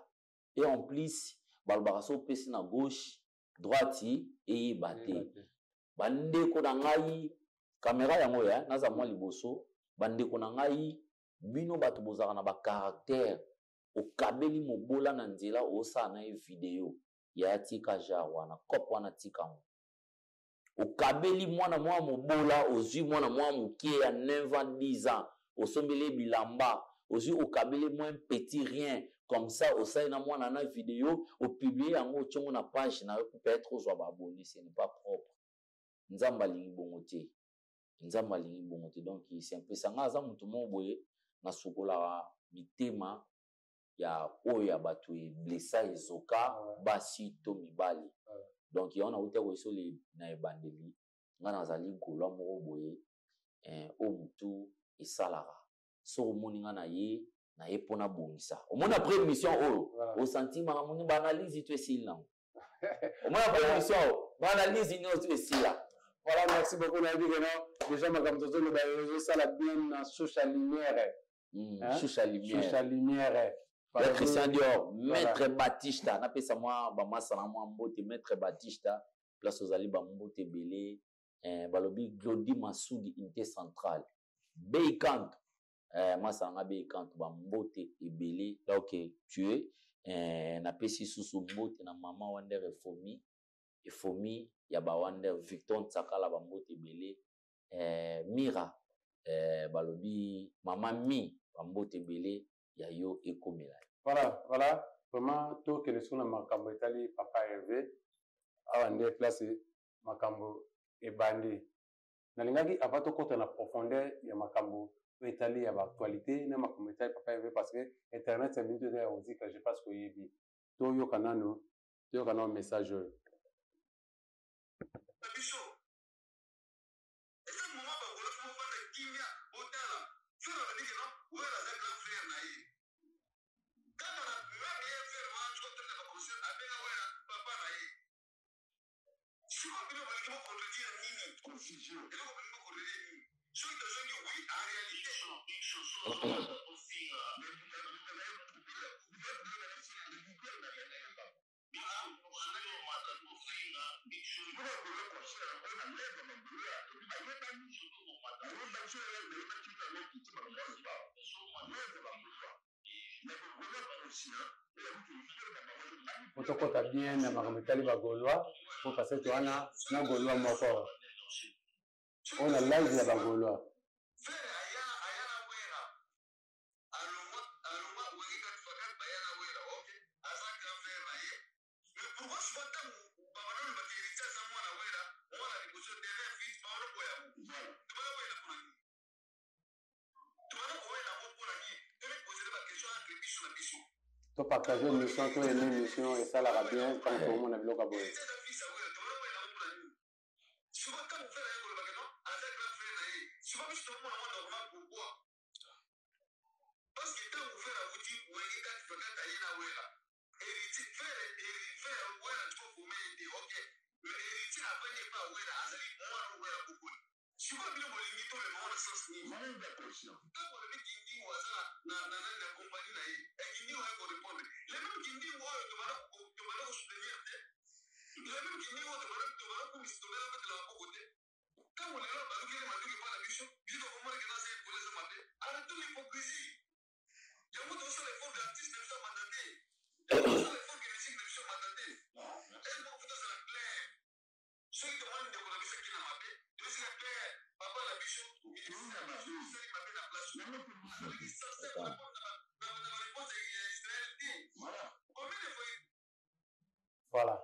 Et en plus balobaka so opesi na gauche, droite eyeba te. Bandeko na ngai, kamera yango ya naza mwa liboso, bandeko na ngai, bino bato bozalaka na ba caractère, okabeli mobola na nzela, osala na ye video ya tika genre wana, kope wana tika ngo. Okabeli mwana mwa mobola, ozwi mwana mwa moke ya 9 ans, 10 ans, osombeli ye bilamba, ozwi okabeli mwa un petit rien comme ça, osali na mwana na video, opublie yango, otiongo na page na yo pour peut-être ozwa ba abonné. Ce n'est pas propre. Nzambe alingi bongo te, Nzambe alingi bongo te. Donc c'est un peu ça. Nga aza motu moko boye, nasukolaka mitema ya oyo ya bato eblesa, ezoka, basi to mibali. Donc yango nauti koyeso na ebandeli, nga nazali Gaulois moko boye, oyo motu esalaka. Soki omoni nga na ye, na ye mpo nabongisa. Omoni après émission oyo, osanti makambo nini, baanalyse to esili nango. Omoni après émission oyo, baanalyse nyonso esila. Voilà, merci beaucoup. Nayebi ke no déjà makambo tozoloba ezosala bien na Social Lumière. Hein? Shusha Lumière. Shusha Lumière. Ya Christian Dior, Maître Batista, napesa mwa bamasa na mwa mbote. Maître Batista, place ozali, bambote ebele. Balobi Glodi Masudi, unité centrale Beikanto, masa nanga Beikanto, bambote ebele. Donc tu es, napesi susu mbote na mama Wander Efomi, Efomi ya bawander, Victor Ntsakala, bambote ebele. Mira, balobi mama Mi, bambote ebele ya yo ekomela. Voilà, vraiment tokende so na makambo etali papa Hervé. Awa nde place makambo ebandi. Nalingaki avant tokɔta na profondeur ya makambo oyo etali ya baactualité na makambo etali papa Hervé, parce que internet ya minute eza ya kozika. Je pense koyebi. Toyoka nano, toyoka nano message oyo. Biso eza moment bagoloki mofanda kimia. Botala frère alobiki no oyo aza grand frère na ye kaka na même ye frère wana. Soki otali na baconcert, abenga oyo papa na ye. Sikoyo bino bolingi bocontredire nini? Eloko bolingi bocontredire nini? Soki tozongi, oui, en réalité Po tokɔta bien na makambo etali bagaulois, po parce que towana na Gaulois moko oyo na live ya bagaulois. Frère aya, aya na Wera, alongwa, alongwa Wenge 4x4, baya na Wera. Ok, aza grand frère na ye, mais pourquoi souvent ntango babanda olobaki Héritier aza mwana Wera, mwana liboso derrière fils, baona boya tobana koyela mpona nini? Tobana koyela yango mpona nini? Tomiposele baquestion entre biso na biso. Topartage émission, to aime émission, esalaka bien ntango tokomona biloko ya boye. Héritier aza fils ya Wera, tobana koyela yango mpona nini? Souvent ntango frère aye kolobaka non, aza grand frère na ye, souvent biso tomona mwa normal. Pourquoi? Parce que ntango frère awuti Wenge 4x4, aye na Wera, Héritier, frère, frère Wera toko forme ye te. Ok, mais Héritier avandi epa Wera, azali mwana Wera bokoli. Sikoyo bino bolingi tolema ngo na sens nini? Ntango olobi Kindingo aza na nani, na kompani na ye, Kindingo aye korépondre. Le même Kindingo oyo tobanda kosoutenir te, le même Kindingo oyo tobanda komisa, tobanda betela maboko te, ntango lelo balukeli manduki mpo na biso, biso tokomona ke naza epole, eza mabe. Arrêtons l'hypocrisie. Yango tozosala effort de artiste na biso amanda te, tozosala effort ke musique na biso amanda te. Eloko faut tozala clair: soki tomoni ndeko na biso eki na mabe, toyesika clair, papa na biso osali mabe na place, azalaki censé korépondre na baréponse ya Israel te. Combien de fois? Voilà,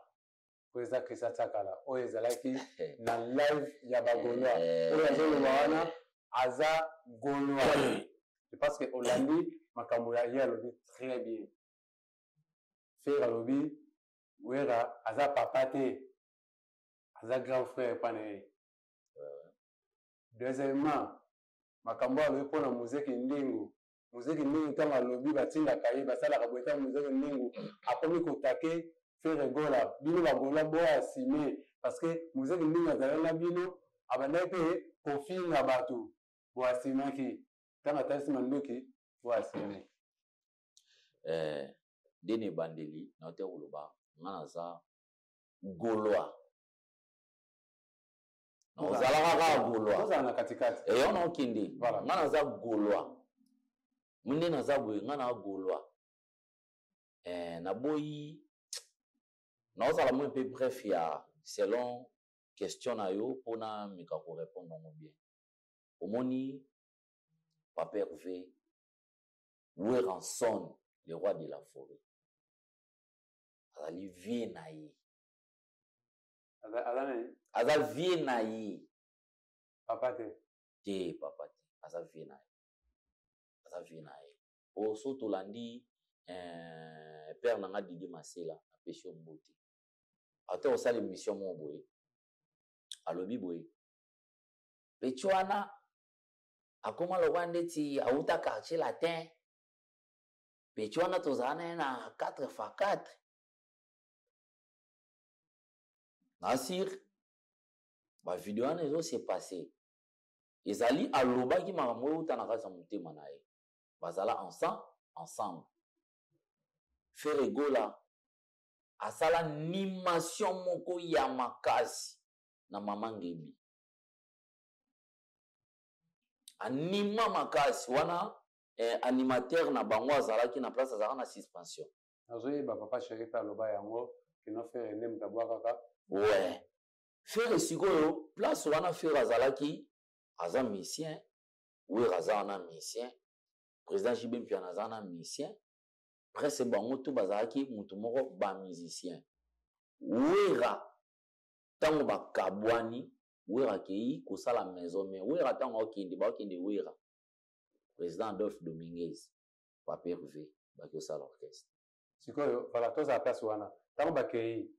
oyo eza Christian Tsakala, oyo ezalaki na live ya bagaulois. Oyo azoloba wana aza Gaulois. Je pense que olandi makambo ya ye, alobi très bien. Frère alobi Wera aza papa te, aza grand frère epa na ye. Deuxièmement, makambo oyo alobi mpona Muzeki Ndingu, Muzeki Ndingu ntango alobi batindaka ye, basalaka boye, ntango Muzeki Ndingu akomi kotake Ferre Gola, bino bagola boya asime, parce que Muzeki Ndingu azalaki na bino, abandaki mpe kofinga bato, boasimaki. Ntango atalisi manduki, boasime. Nde na ebandeli na te koloba, nga naza Gaulois, ozalaka kaka Gaulois. Ozala na katikati. Eyo na okende. Nga naza Gaulois, nde naza boye, nga na Gaulois, naboyi naozala mwa mpe bref ya selon. Question na yo mpona meka korépondre yango bien. Omoni Papa Hervé, Werrason, le roi de la forêt, azali vie na ye. Aza vie na ye. Papa te. Te, papa te, aza vie na ye, aza vie na ye. O so tolandi père na nga Didi Masela, apesi yo mbote, ata osala émission moko boye, alobi boye: petit wana akoma lokwa ndeti auta Quartier Latin. Petit wana tozala na ye na 4 x 4 nasir. Bavideo wana ezose passe, ezali alobaki makambo oyo euta na kati ya motema na ye. Bazala ensemble. Ferre Gola asala animation moko ya makasi na Mama Ngebi, anima makasi wana. Animateur na bango azalaki na place, azalaka na suspension. Nazoyeba Papa Chéri mpe aloba yango kino Ferre nde moto abwakaka. Ouais, Ferre sikoyo place wana Ferre azalaki, aza musicien, Wera aza wana musicien, président JB Mpiana aza wana musicien, presque bango tu bazalaki motu moko bamusicien. Wera ntango bakabwani, Wera akei kosala maison mais Wera ntango akende, bakende Wera, président Adolphe Dominguez, Papa Hervé, baki kosala orchestre. Sikoyo voilà, tozala place wana. Ntango bakei,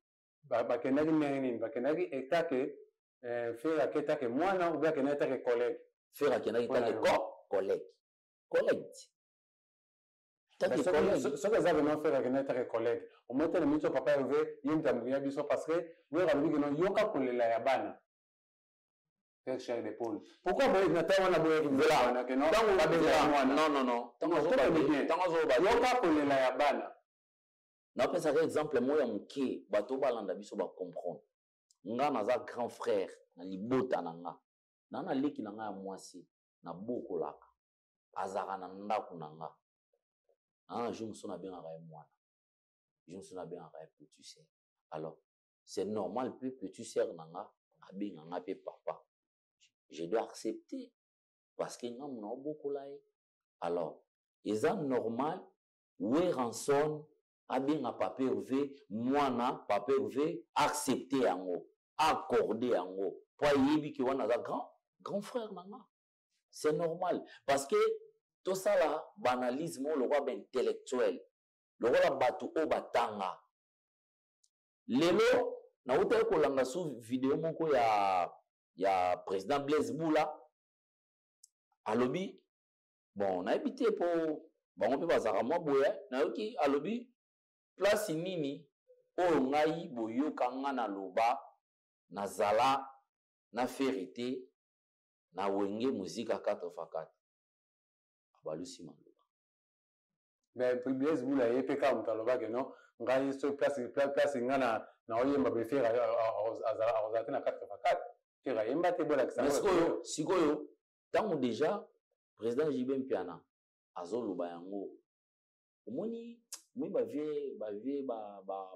bakendaki ndenge nini? Bakendaki etake Ferre ake etake mwana ou bien akendaki etake collègue? Ferre akendaki etake collègue, collègue. Soki eza vraiment Ferre akendaki etake collègue, omoi te na miso Papa Herve, ye moto amokia biso, parce que Wera alobi keno yoka kolela ya bana père chair de poule. Pourquoi boye na ntango wana boyaki wana keno babenga mwana? Non, non, non. Yoka kolela ya bana. Napesaka exemple moko ya moke, bato balanda biso bacomprendre. Nga naza grand frère na libota na nga, na leki na nga ya mwasi nabokolaka, azalaka na ndako na nga. Na jour mosusu nabengaka ye mwana, jour mosusu nabengaka ye petit sœur. Alors c'est normal mpe petit sœur na nga abenga nga mpe papa, je dois accepter parce que nga mona obokola ye. Alors eza normal Werrason abenga Papa Hervé mwana, Papa Hervé accepte yango, accorde yango, po ayebi ke wana aza grand frère na nga. C'est normal parce que tosala baanalyse moko lokola baintellectuel, lokola bato oyo batanga. Lelo nautaki kolanda su video moko ya président Blaise Bula, alobi, bon, nayebi te mpo bango mpe bazalaka mwa boye, nayoki alobi: place nini oyo ngai boyoka nga naloba nazala na Ferre te na Wenge Muzika 4 x 4? Abalusi maloba. Mais Blaise Bula ye mpe kaka moto alobaki no ngai so place nga na naoyemba be, Ferre akozala te na 4 x 4. Ferre ayemba te, bolakisa. Sikoyo, sikoyo ntango déjà président JB Mpiana azoloba yango, omoni bavie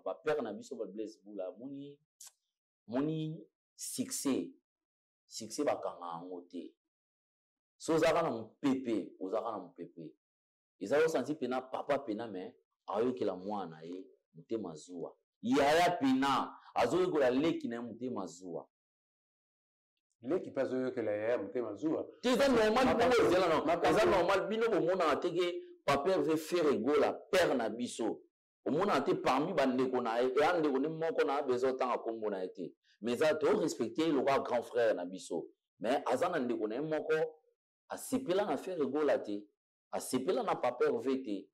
bapère na biso ba Blaise Bula, omoni succès bakanga yango te. So ozalaka na mopepe, ozalaka na mopepe, eza osanti mpena papa pena me aoyokela mwana na ye motema zuwa, yaya pena azoyekola leki na ye motema zuwa. Leki mpe azoyokela yaya motema zuwa. Te, eza normal bongo, ezala no eza normal. Bino bomonaka te ke Papa Herve, Ferre Gola père na biso, omonaka te parmi bandeko na ye, eya ndeko nde moko na besoin otanga nkombo na ye te, mais eza torespecte ye lokola grand frère na biso. Mais aza na ndeko na ye moko asepela na Ferre Gola te, asepela na Papa Herve te,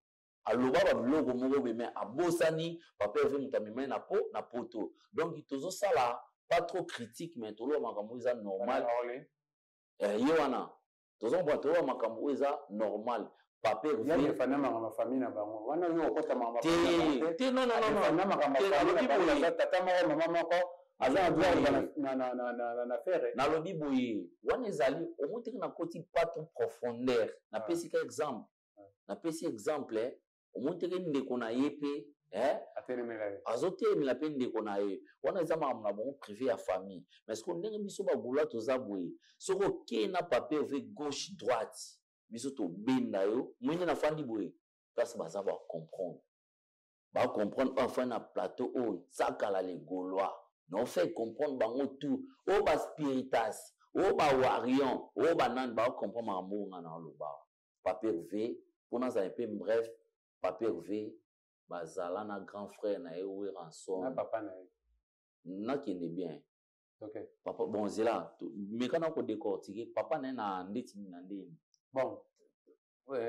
aloba babiloko moko boye, mais abosani Papa Herve moto amemai na poto. Donc tozosala pas trop critique, mais toloba makambo eza normal. Ye wana tozomona, toloba makambo oyo eza normal. Papa Herve makambo famille na bango wana, yo okota makambo te te, non, non, non. Makambo tata moko, mama moko, aza na droit na Ferre. Nalobi boye, wana ezali omoni teke nakoti pas trop profondeur, napesi ka exemple, napesi exemple. Omoni teke ndeko na ye mpe Eh? Azotelemela mpe ndeko na ye. Wana eza makambo na bango privé ya famille. Mais sikoyo ndenge biso bagula toza boye, soki okei na papa Herve gauche droite, biso tobenda yo. Moi nde nafandi boye, place baza ba comprendre. Ba comprendre oyo afandi na plateau oyo, Tsakala les Gaulois. Na fait comprendre bango tout. Oyo ba spiritas, oyo ba warrion, oyo ba nani, ba comprendre makambo oyo nga na oloba. Papa Herve, mpo nazala mpe bref, Papa Herve bazala na grand frère na ye Werrason. Na papa na ye. Nakende bien. Okay. Papa, bon, zela, meka na ko décortiquer papa na ye na ndeti na ndeni. Bon,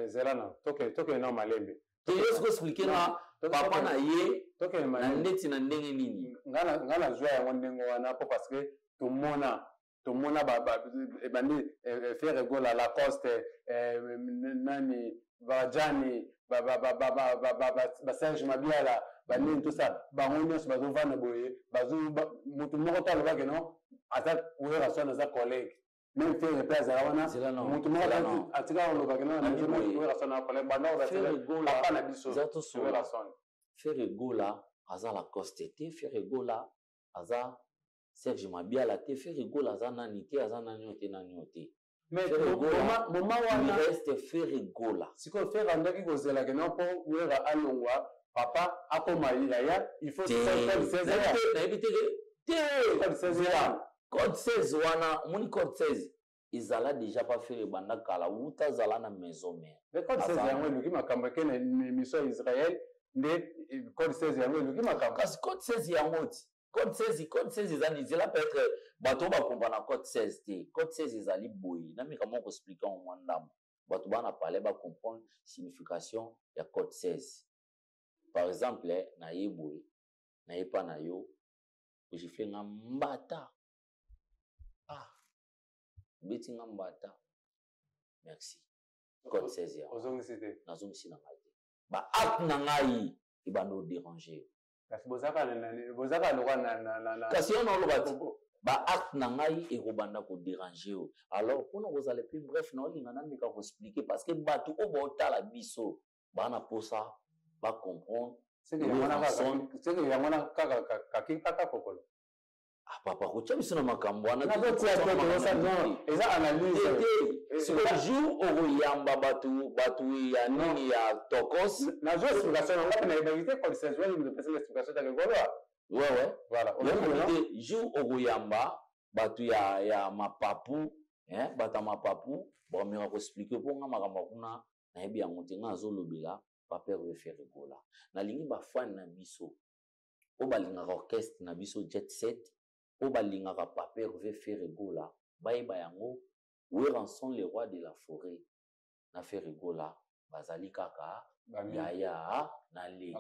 zela na, toke toke na malembe. Te yo siko expliquer na papa na ye na ndeti na ndenge nini. Nga na zwa yango ndenge wana po parce que tomona tomona ba ba ebandi Ferre Gola, Lacoste, nani Bajani, ba ba ba ba ba ba ba Serge Mabiala, ba nini tout ça, bango nyonso bazovanda boye, bazo mutu moko te alobaki non aza Werrason aza collègue. Même Ferre mpe azala wana, mutu moko atika kolobaki non Werrason aza collègue, banda kozala papa na biso Werrason. Ferre Gola aza Lacoste te, Ferre Gola aza Serge Mabiala te, Ferre Gola aza nani te, aza nani oyo te, nani oyo te. Mais moment wana reste Ferre Gola. Sikoyo Ferre andaki kozela ke non mpo Wera alongwa, papa akoma yaya, il faut code 16 nayebi te te code 16 wana. Code 16 wana, omoni code 16 ezala déjà pa Ferre banda kala, wuta azala na maison mère. Mais code 16 yango eluki makambo eke na émission ya Israël nde code 16 yango eluki makambo. Kasi code 16 yango ti code 16, code 16 eza nzela peut-être bato bakompa na code 16 te. Code 16 ezali boye, nameka moko expliquer yango mwa ndambo, bato bana palais ba comprendre signification ya code 16. Par exemple, na ye boye, na ye pa na yo, ojifle nga mbata, ah obeti nga mbata, merci. Code 16 yango ozongisi te, nazongisi na ngai te, ba acte na ngai ebanda odéranger. Kasi bozaka lokwa na kasi yo naoloba ti ba acte na ngai ekobanda kodéranger yo. Alors mpona kozala epe bref, naolinga nameka koexpliquer parce que bato oyo baotala biso baa na posa bacomprendre. Seke yango wana kaka kaki kaka kokolo. Ah papa, kotia biso na makambo wana. Eza analyse te. Sikoyo jour okoyamba bato bato ya nini ya tokos. Nazwa explication na nga mpe nayebaki te code 16 wana moto apesaka explication take goloa. Wewe voilà, te jour okoyamba bato ya mapapu, bato ya mapapu bakomeka koexpliquer mpo nga makambo kuna nayebi yango te. Nga azolobela Papa Herve Ferre Gola, nalingi bafani na biso oyo balingaka orchestre na biso Jet Set, oyo balingaka Papa Herve Ferre Gola, bayeba yango: Werrason le roi de la forêt na Ferre Gola bazali kaka yaya na leki,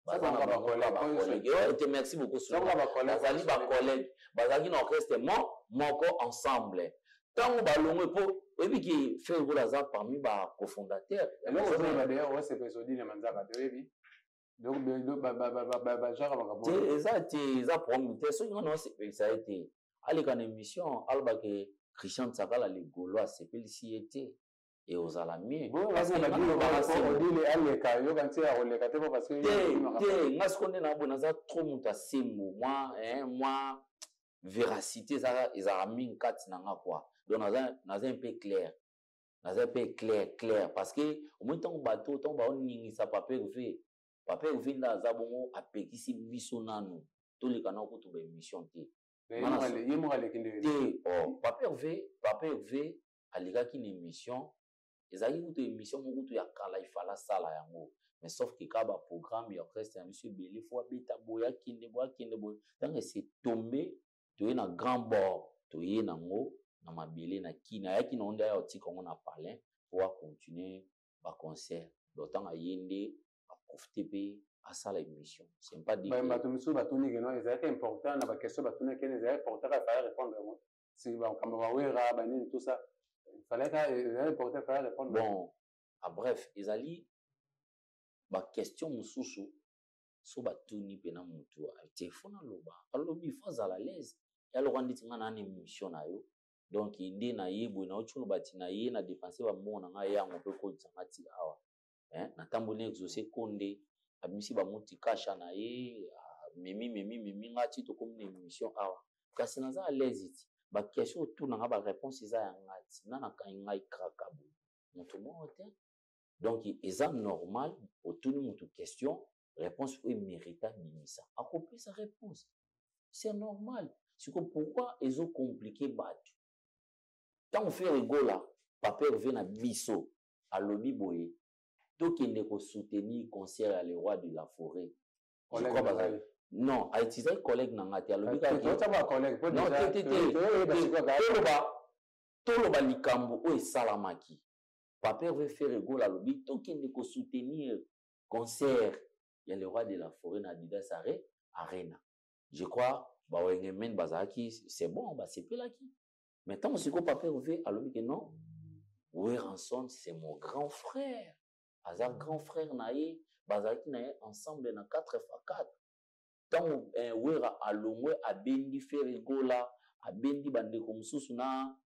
baza na bango bacollègue te. Merci beaucoup. Bazali bacollègue, bazalaki na orchestre moko ensemble. Ntango balongwe, mpo oyebi ke Ferre Gola aza parmi bacofondateur. Te, eza te, eza problème te. Soki nga na osepelisa ye te, aleka na émission, alobake Christian Tsakala le Gaulois asepelisi ye te, e ozala mieux. Aleka yoka nti ya koleka te po parce que te te, nga siko nde na boye, naza trop moto asembo mwa mwa véracité ezalaka mingi kati na nga quoi. Donc naza un peu clair, naza mpe clair clair, parce que omoni ntango bato, ntango baoningisa Papa Herve, Papa Herve nde aza bongo, apekisi biso nanu toleka na kutu baémission te. Ye moko aleki nde. Te, oh, Papa Herve, Papa Herve alekaki na émission, ezalaki kutu émission moko kutu ya kala, ifala asala yango, mais sauf que kaka baprogramme ya orchestre na biso ebele, fo abeta boye, akende boye, akende boye. Ntango ese tombe, toye na grand bord, toye nango na mabele na kini, ayaki nango nde aya otika yango na palin po acontinue baconcert. Donc ntango aye nde aprofite mpe asala émission, c'est pas dit. Bato mosusu batuni ke non, ezalaki important na baquestion batunaki ene, ezalaki important kaka fallait répondre yango si makambo bawera banini, tout ça, fallait ka ezalaki important, fallait répondre. Bon, ah, bref, ezali baquestion mosusu so batuni mpena motu te, fo naloba, alobi fo azala l'aise, yaloka ndeti nga na na émission na yo. Donc nde na ye boye, nauti oloba ti na ye na dépense bambongo na ngai yango mpe kotisanga ti awa, natamboli na Exaucé Konde. Abimisi bamuti kasha na ye, memi memi memi nga ti tokomi na émission awa. Kasi naza à l'aise ti. Ba question otuna nga ba réponse eza ya nga ti. Nga nakangi ngai kraka boye. Moto moko te. Donc eza normal otuni moto question, réponse oyo mérite abimisa. Akopesa réponse. C'est normal. Siko pourquoi ezo compliquer bato? Ntango Ferre Gola, Papa Hervé na biso alobi boye, tokende ko soutenir concert ya le roi de la forêt. Je crois bazali. Non, a utilisaki collègue na nga te, alobi kaka non te te te. Toloba toloba likambo oyo esalamaki. Papa Hervé Ferre Gola alobi tokende ko soutenir concert ya le roi de la forêt na Adidas Arena. Je crois ba Wenge Men bazalaki c'est bon, basepelaki. Mais ntango sikoyo Papa Hervé alobi ke non, Werrason c'est mon grand frère. Aza grand frère na ye, bazalaki na ye ensemble na 4x4. Ntango Werra alongwe abendi Ferre Gola, abendi bandeko mosusu na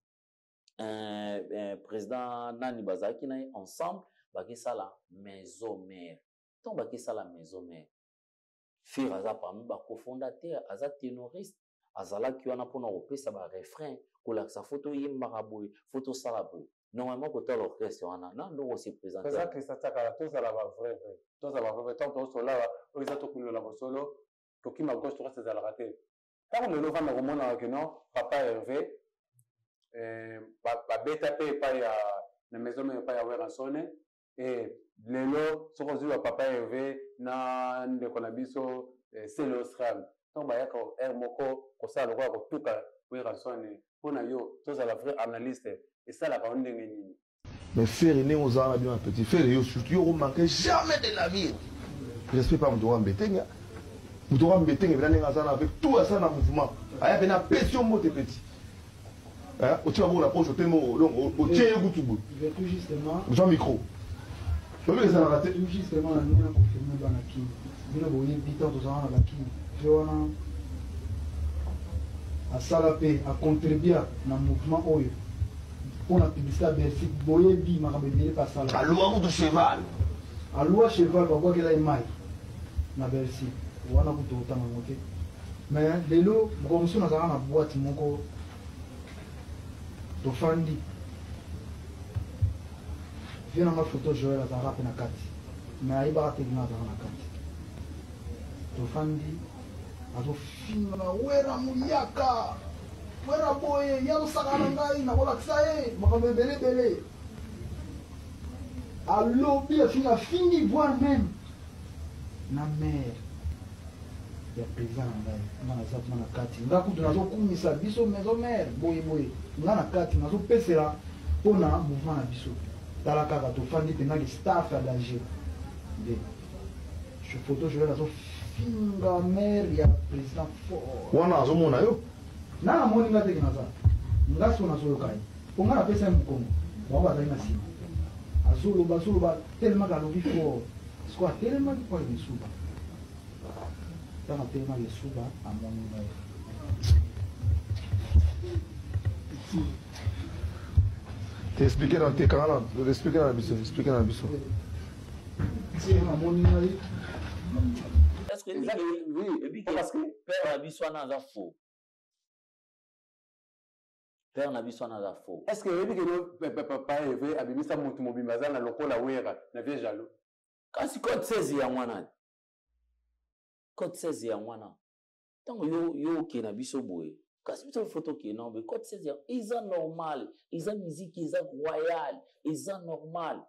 président nani bazalaki na ye ensemble, bakesala maison mère. Ntango bakesala maison mère, Ferre aza parmi ba cofondateurs, aza ténoriste, azalaki wana mpona kopesa ba refrain, kolakisa fo toyembaka boye, fo tosala boye. Normalement kotala orchestre wana na ndoko se présenter. Toza Christian Tsakala, tozala ba vrai vrai. Tozala ba vrai vrai tant tosola oyo eza tokundola bosolo, tokima gauche droite ezalaka te. Ntango lelo ovanda komonaka ke non Papa Hervé babeta mpe epai ya na maison mère epai ya Werrason et lelo soki ozwi ba Papa Hervé na ndeko na biso Celeo Sram ntango bayaka heure moko kosala lokola kotuka Werrason mpo na yo tozala vrai analyste esalaka yo ndenge nini? Mais Ferre ndenge ozala na bino na petit Ferre yo surtout yo manquer jamais de la vie. Respect pas moto wa mbetenga. Moto wa mbetenga bina ndenge azala avec tout asala na mouvement. Aya pena pesi yo mbote petit. Hein, otia bongo na poche otemo donc otie ye kutu boye. Tout justement. Oza micro. Lobi ezalaka te. Tout justement na ndenge na confirmer bana Kin. Bino boyebi ntango tozalaka na bakini. Ve wana asala mpe acontribua na mouvement oyo mpona publicité ya Bercy, boyebi makambo ebele mpe asala. Alua kutu cheval. Alua cheval babwakela ye mai na Bercy wana kutu otanga yango te. Mais lelo mokolo mosusu nazalaka na boîte moko tofandi vie nanga photo Joël azalaka mpe na kati mais ayebaka te nga azalaka na kati tofandi azofinga Wera muyaka Wera boye ye azosaka na ngai nakolakisa ye makambo ebele ebele alobi afinga afingi voire même na mère ya président na ngai nga naza kuna na kati nga kutu nazokumisa biso maison mère boye boye nga na kati nazopesela mpona mouvement na biso tala kaka tofandi mpenza ke staff ya danger nde photo Joël azofinga mère ya président fort wana azomona yo na namoni nga teke naza nga so nazoyoka ye mpo nga napesa ye mokongo bango bazali na nsima azoloba azoloba tellement alobi fort siko atelemaki mpo akende suba ntango atelemaki esuba amoni ngai Expliquez dans tes canaux, expliquez dans la biso, expliquez dans la biso. Amoni ngai. Est-ce que oui, parce que père na biso wana aza faux. Père na biso wana aza faux. Est-ce que oyebi ke papa Hervé abimisa motu mobimba aza na lokola Wera na vieux jaloux? Kasi code 16 yango wana. Code 16 yango wana. Ntango yo yo okende na biso boye, kasi biso faut tokende na boye. Code 16 yango eza normal, eza musique eza royal, eza normal.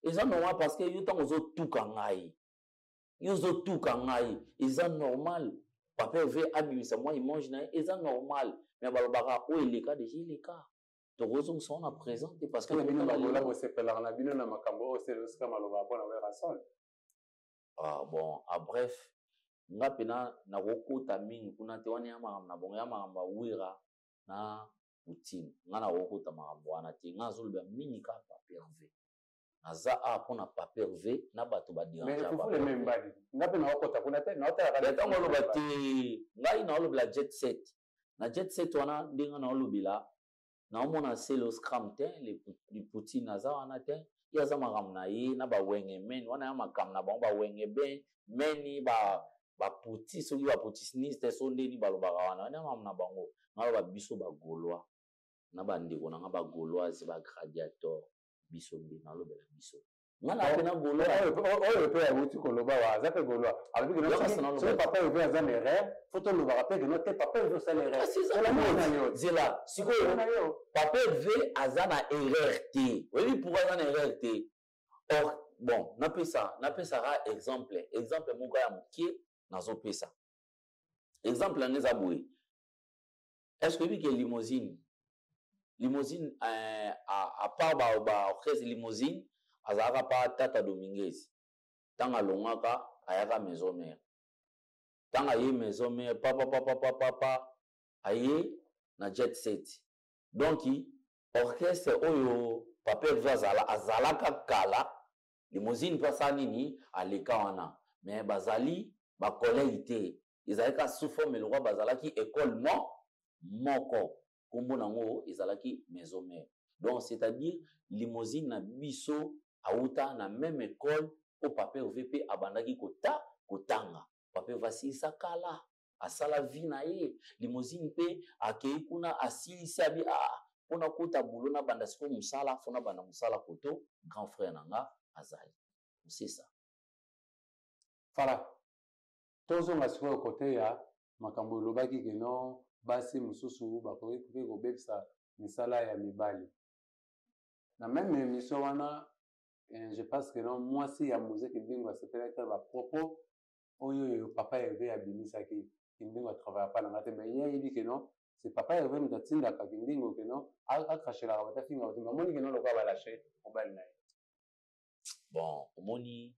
Eza normal parce que yo ntango ozotuka ngai, yo ozotuka ngai, eza normal. Papa Hervé abimisa mwa image na ye, eza normal. Mais balobaka oyo eleka deja eleka. Tokozongisa wana présent te parce que bino bagola bosepelaka na bino na makambo oyo Celeo Sram alobaka mpona Werrason. Ah bon, ah bref, nga pena nakokota mingi kuna te wana ya makambo na bongo ya makambo ya Wera na Poutine. Nga nakokota makambo wana te. Nga nazoloba mingi kaka Papa Hervé. Naza awa mpona Papa Hervé na bato ba déranger. Mais fufu le même mbadi. Nga pe nakokota kuna te, naotala kaka. Ntango oloba te, ngai naolobela jet set. Na jet set wana ndenge naolobela, naomona Celeo Scram te, le Poutine aza wana te. Ye aza makambo na ye na bawenge meni wana, ya makambo na bango bawenge ben meni ba baputi, soki baputiniste so ndeni balobaka wana, wana makambo na bango. Ngaloba biso bagaulois na bandeko na nga bagauloise, bagladiator, biso nde nalobela biso, nga na pena gaulois. Oyo mpe awuti koloba wa aza mpe gaulois, alobi keno soki papa Herve aza na erreur, fo tolobaka mpe keno te, papa Herve osala erreur. Zela sikoyo, papa Herve aza na erreur te. Oyebi pourquoi aza na erreur te? Or bon, napesaka exemple moko ya moke. Nazopesa exemple yango eza boye: est ce que oyebi ke Limousine, à part baorchestre Limousine, azalaka pa Tata Dominguez. Ntango alongwaka, ayaka Maison Mère. Ntango aye Maison Mère, papa papa papa papa, aye na Jet Set. Donc orchestre oyo papa Herve azala, azalaka kala, Limousine mpe asala nini, aleka wana, mais bazali bacollègue te. Ezalaki kaka sous forme lokwa bazalaki école moko, nkombo nango ezalaki Maison Mère. Donc c'est-à-dire Limousine na biso auta na même école oyo papa Herve mpe abandaki kotanga. Papa Herve asilisa kala, asala vie na ye. Limousine mpe akei kuna, asilisi, abi ah, mpona kota bulo, nabanda sikoyo mosala, fo nabanda mosala koto grand frère na nga azali, c'est ça. Voilà, tozonga sikoyo kote ya makambo elobaki keno basi mosusu bakoki mpe kobebisa misala ya mibali. Na même émission wana, je pense que non, mwasi ya Mose Kindingo asepelaki na bapropos oyo papa Herve abimisaki. Kindingo atravailla pa na nga te, mais ye ayebi ke non, c'est papa Herve moto atindaka Kindingo ke non, akrachelaka bato, afinga bato. Amoni ke non, lokola balâche mobali na ye. Bon, omoni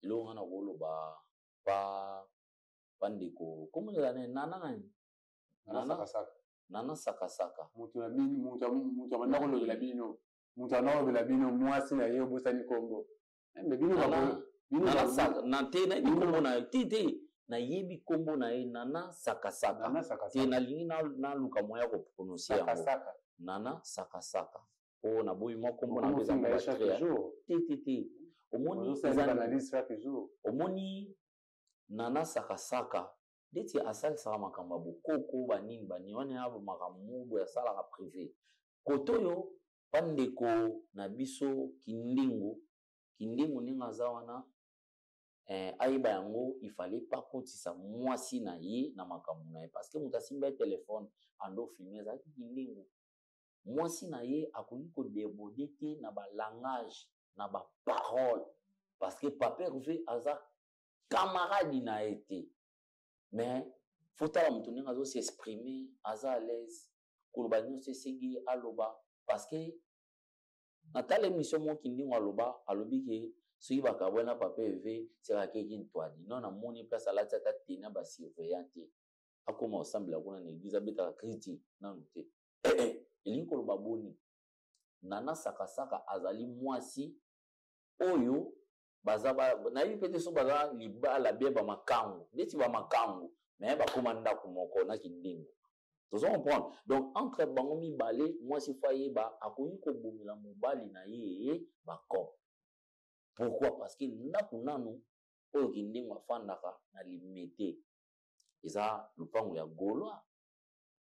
eloko nga na koloba pa bandeko, kombo ezala nani? Nana nani? Nana Sakasaka. Nana Sakasaka. Moto na bino, moto abanda kolobela bino, moto abanda kolobela bino, mwasi na ye, obosani kombo? Mais bino Na te, nayebi kombo na ye te, te, nayebi kombo na ye Nana Sakasaka te. Nalingi naluka moya koprononce yango, Nana Sakasaka, po naboyi mwa kombo na eza te, te, te. Omoni, omoni Nana Sakasaka ndeti asalisaka makambo ya bokoko, banini banini wana, ya makambo moko boye asalaka privé. Kote oyo bandeko na biso Kindingu, Kindingu ndenge aza wana, ayeba yango, il fallait pas kotisa mwasi na ye na makambo na ye, parce que moto asimba ye telefone ando filme ezalaki Kindingu. Mwasi na ye akoki kodéborder te na balangage, na baparole, parce que papa Herve aza camarade na ye te. Mais fotala moto ndenge azos'exprime, aza à l'aise koloba nyonso esengi aloba, parce que natala émission moko, Kindingo aloba, alobi ke soki bakabwe na papa Herve, seka akeki ntwadi non. Namoni place alati ata tena basurveillant te, akóma kosambela kuna na église, abetaka kriti nanu te. Elingi koloba boni, Nana Sakasaka azali mwasi oyo baza, nayebi mpe te so baza libala bie bamakangu, ndeti bamakangu, me bakóma ndako moko na Kindingo. Tozo comprendre? Donc entre bango mibale, mwasi fo ayeba akoki kobomela mobali na ye bacop. Pourquoi? Parce que ndako nanu oyo Kindingo afandaka na Limete eza lupango ya gaulois,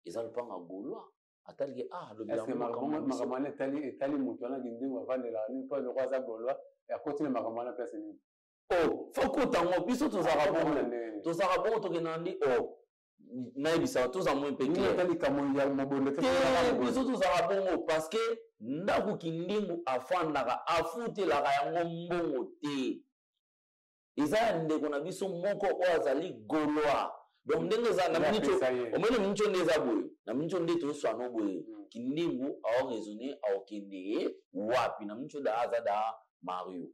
eza lupango ya gaulois. Ataliki, ah, alobi makambo wana etali moto wana Kindingo avandelaka nini, mpo eloko aza gaulois, akoti na makambo wana place nini? Oh, fo kota ngo, biso tozalaka bongo, tozalaka bongo, tokendaka ndi o nayebisaka, toza moi mpe clair te. Biso tozalaka bongo parce que ndako Kindingu afandaka, afutelaka yango mbongo te, eza ya ndeko na biso moko oyo azali gaulois. Donc ndenge eza na miniti, omoni miniti oyo nde eza boye, na miniti oyo nde tozoswana boye, Kindingu aoraisonne, aokende ye wapi? Na miniti oyo daa aza da Mario,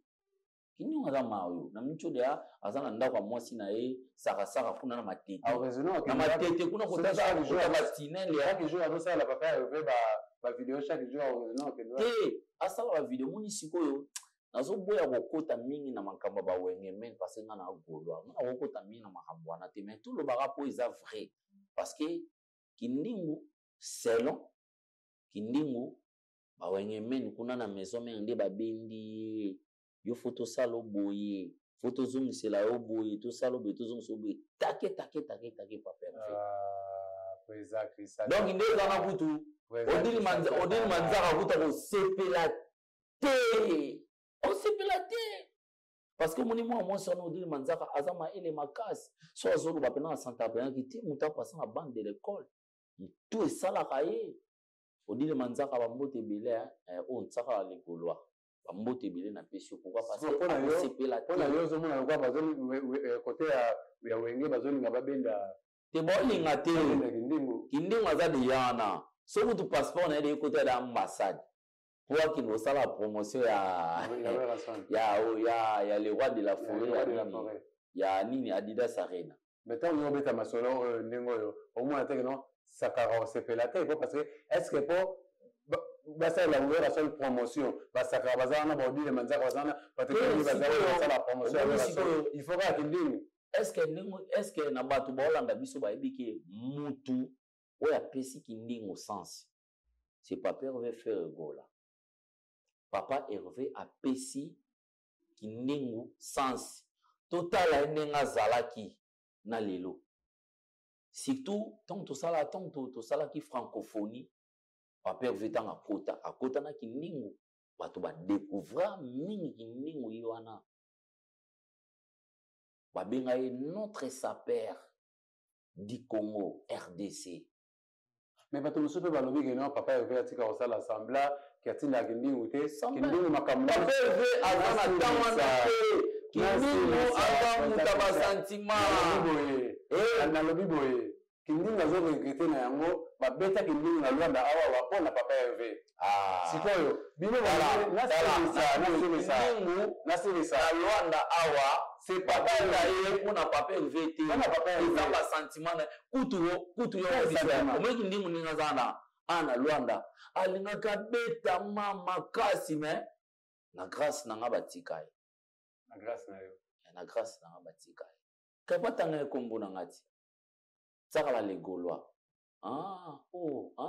Kindingu aza Mario. Na miniti oyo deya aza na ndako ya mwasi na ye Sakasaka kuna na Matete, na Matete kuna kota batinele. Chaque jour azosala papa Herve bavideo, chaque jour. Te, asala bavideo. Omoni sikoyo, nazoboya kokota mingi na makambo ya bawenge mene, parce nga na gaulois, nga nakokota mingi na makambo wana te. Mais tolobaka mpo eza vrai, parce que Kindingu, selon Kindingu. Bawengemeni kuna na maison mère nde babendi ye. Yo faut tosala boye, faut tozongisela yo boye, tosala boye, tozongisela yo boye. Take take take take papa Hervé. Ah, président Christian. Donc nde eza na kutu Odile Manzaka kuta kosepela te. Osepela te. Parce que omoni mwana mwasi wana Odile Manzaka aza mayele makasi. So azoloba pena na santa penaki te moto apasa na bande de l'école. Tout esalaka ye. Odile Manzaka bambote ebele eh, oyo nsaka ya les Gaulois. Bambote ebele na pesi yo pourquoi? Parce que akosepela te. Pona yo ozomona lokola bazoli côté ya Wenge bazolinga babenda te, bolinga te. Kindingu. Kindingu aza deja wana. Soki kutu passeport na ye de côté ya ambassade. Po akende kosala promotion ya ya ya ya le roi de la forêt ya nini Adidas Arena. Mais ntango yo obeta masolo oyo ndenge oyo omona te que non Sakara osepela te po parce que est-ce que po basalela Werrason promotion basakara baza wana, baodile Manzaka baza wana, bato ebele baza wana basala promotion ya Werrason, il faut kaka Kindingu? Est-ce que ndenge est-ce que na bato baolanda biso bayebi ke mutu oyo apesi Kindingu sens, c'est papa Hervé Ferre Gola. Papa Hervé apesi Kindingu sens. Totala ye ndenge azalaki na lelo. Surtout ntango tosala, ntango tosalaki francophonie, papa Hervé ntango akota, akota na Kindingu, bato badécouvra mingi Kindingu ye wana. Babenga ye notre sapeur du Congo RDC. Mais bato mosusu mpe balobi ke non, papa Hervé atika kosala semblant ke atindaka Kindingu te. Kindingu makambo papa Hervé aza na ntango wana te. Kindingu aza moto ya basentiment. Boye nalobi boye, Kindingu azo regretter na yango babeta Kindingu na Lwanda awa mpo na papa Hervé. Sikoyo bino nasilisa na Lwanda awa c'est papa na ye mpona papa Hervé te, eza basentiment na kutu kutu yo omeki. Kindingu ndenge aza na ana Lwanda alingaka betama makasi, mais na grâce na nga batika ye. Na grâce na yo? Na grâce na nga batika ye. Kapatanga ye kombo na nga ti Tsakala les Gaulois. Ah, oh, ah,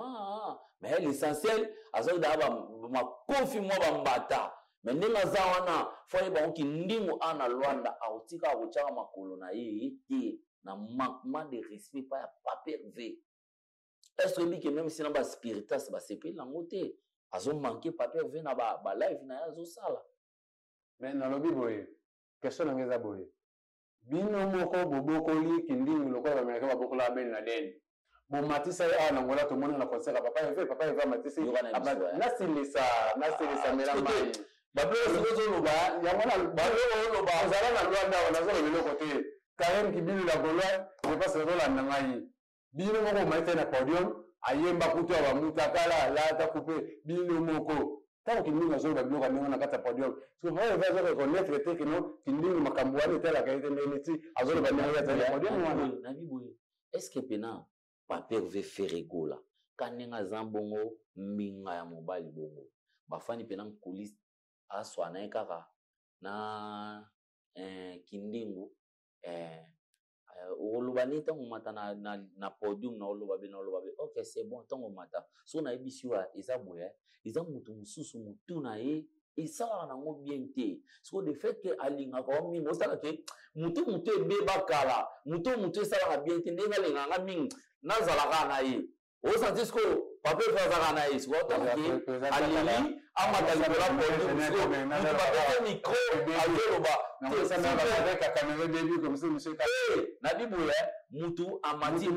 ah. Mais l'essentiel azwaki daa makofi mwa bambata, mais ndenge aza wana fo ayeba ngo Kindingu ana Lwanda akotika akotyaka makolo na ye te na manquement de respect pa ya papa Hervé. Est ce que oyebi ke même si na baspiritas basepeli nango te, azomanke papa Hervé na balive na ye azosala? Mais nalobi boye, question na nga eza boye: bino moko bobokoli Kindingu lokola baaméricain babokola Ben Laden, bomatisa ye awa na Ngola, tomoni na concert ya papa Hervé, papa Hervé amatisi. Nasilisa, nasilisa, mela mai. Ozoloba yango oloba ozala na Lwanda awa, nazoloba eloko te. Karen Kibilu la Gaulois, je pense ozolanda ngai. Bino moko omatisa ye na podium, ayemba kutu ya bamutakala lata coupe. Bino moko ntango Kindingu azoloba biloko ya ndenge na kati ya podium, soki oyo azo reconnaître te kino Kindingu makambo wana etalaka ye te, ndenge ti azoloba ndenge ye azali na podium wana. Nabi boye, est ce que pena papa Hervé Ferre Gola ka ndenge aza bongo mbinga ya mobali bongo bafandi pena nkulisi aswa na ye kaka na Kindingu, okoloba nini ntango omata na podium na oloba be na oloba be ok, c'est bon? Ntango omata so nayebisi yo eza boye, eza motu mosusu motu na ye esalaka nango bien te. Siko de fait ke alingaka yo mingi, osala ke motu motu ebeba kala, motu motu esalaka bien te. Ndenge alingaka mingi, nazalaka na ye, osanti sikoyo papa efe azalaka na ye. Sikoyo otala ke aleli amata likolo ya podium, sikoyo motu bapesi micro azoloba nabi boye, mutu amati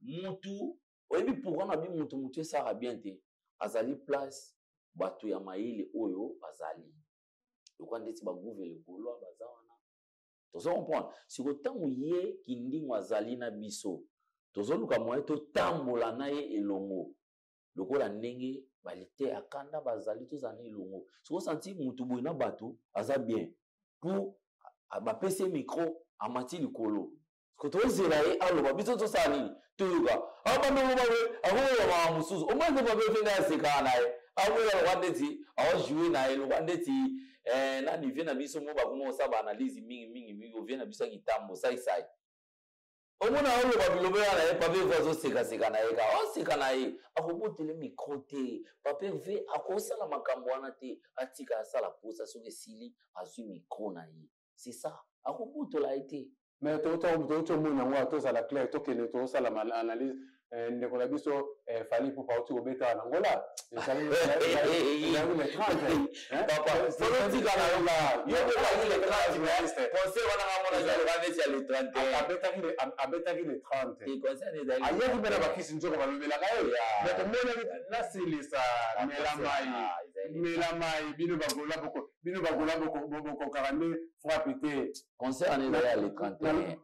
mutu. Oyebi pourquoi nabi mutu mutu esalaka bien te? Azali place bato ya mayele oyo bazali lokola ndeti bagouve le Gaulois baza wana, tozo comprendre. Siko ntango ye Kindingu azali na biso, tozoluka moyen totambola na ye elongo lokola ndenge balite ya kanda bazali, tozala na elongo. Siko osanti mutu boye na bato aza bien pour bapesi ye micro, amati likolo, siko tozela ye aloba, biso tosala nini? Toyoka abandoloba we akoloba makambo mosusu. Omoi nde pape fende asekaka na ye, akoya lokwa ndeti aojoue na ye lokwa ndeti nani vie na biso mo bakoma kosala baanalyse mingi mingi mingi. Ovie na biso ya kitambo saisai. Omona oloba bilobo ya na ye, Papa Herve azosekaseka na ye kaka, oseka na ye, akobotele micro te. Papa Herve akosala makambo wana te, atika asala posa, soki esili azwi micro na ye, c'est ça, akobotola ye te. Mais touti omona yango, tozala clair, tokende tozosala analyse. Ndeko na biso Fally Ipupa auti kobeta na Angola, ezali le 30. Papa, tika na yo, yo obaki le 30, concert wana nga mona ezalaka neti ya le 31. Abetaki le 30, ayaki mpe na bakisi nzoka balobelaka ye. Mais tomonaki, nasilisa, mela mai, mela mai. Bino bagola boko, bino bagola bokokaka nde frappe te. Concert wana ezali ya le 31.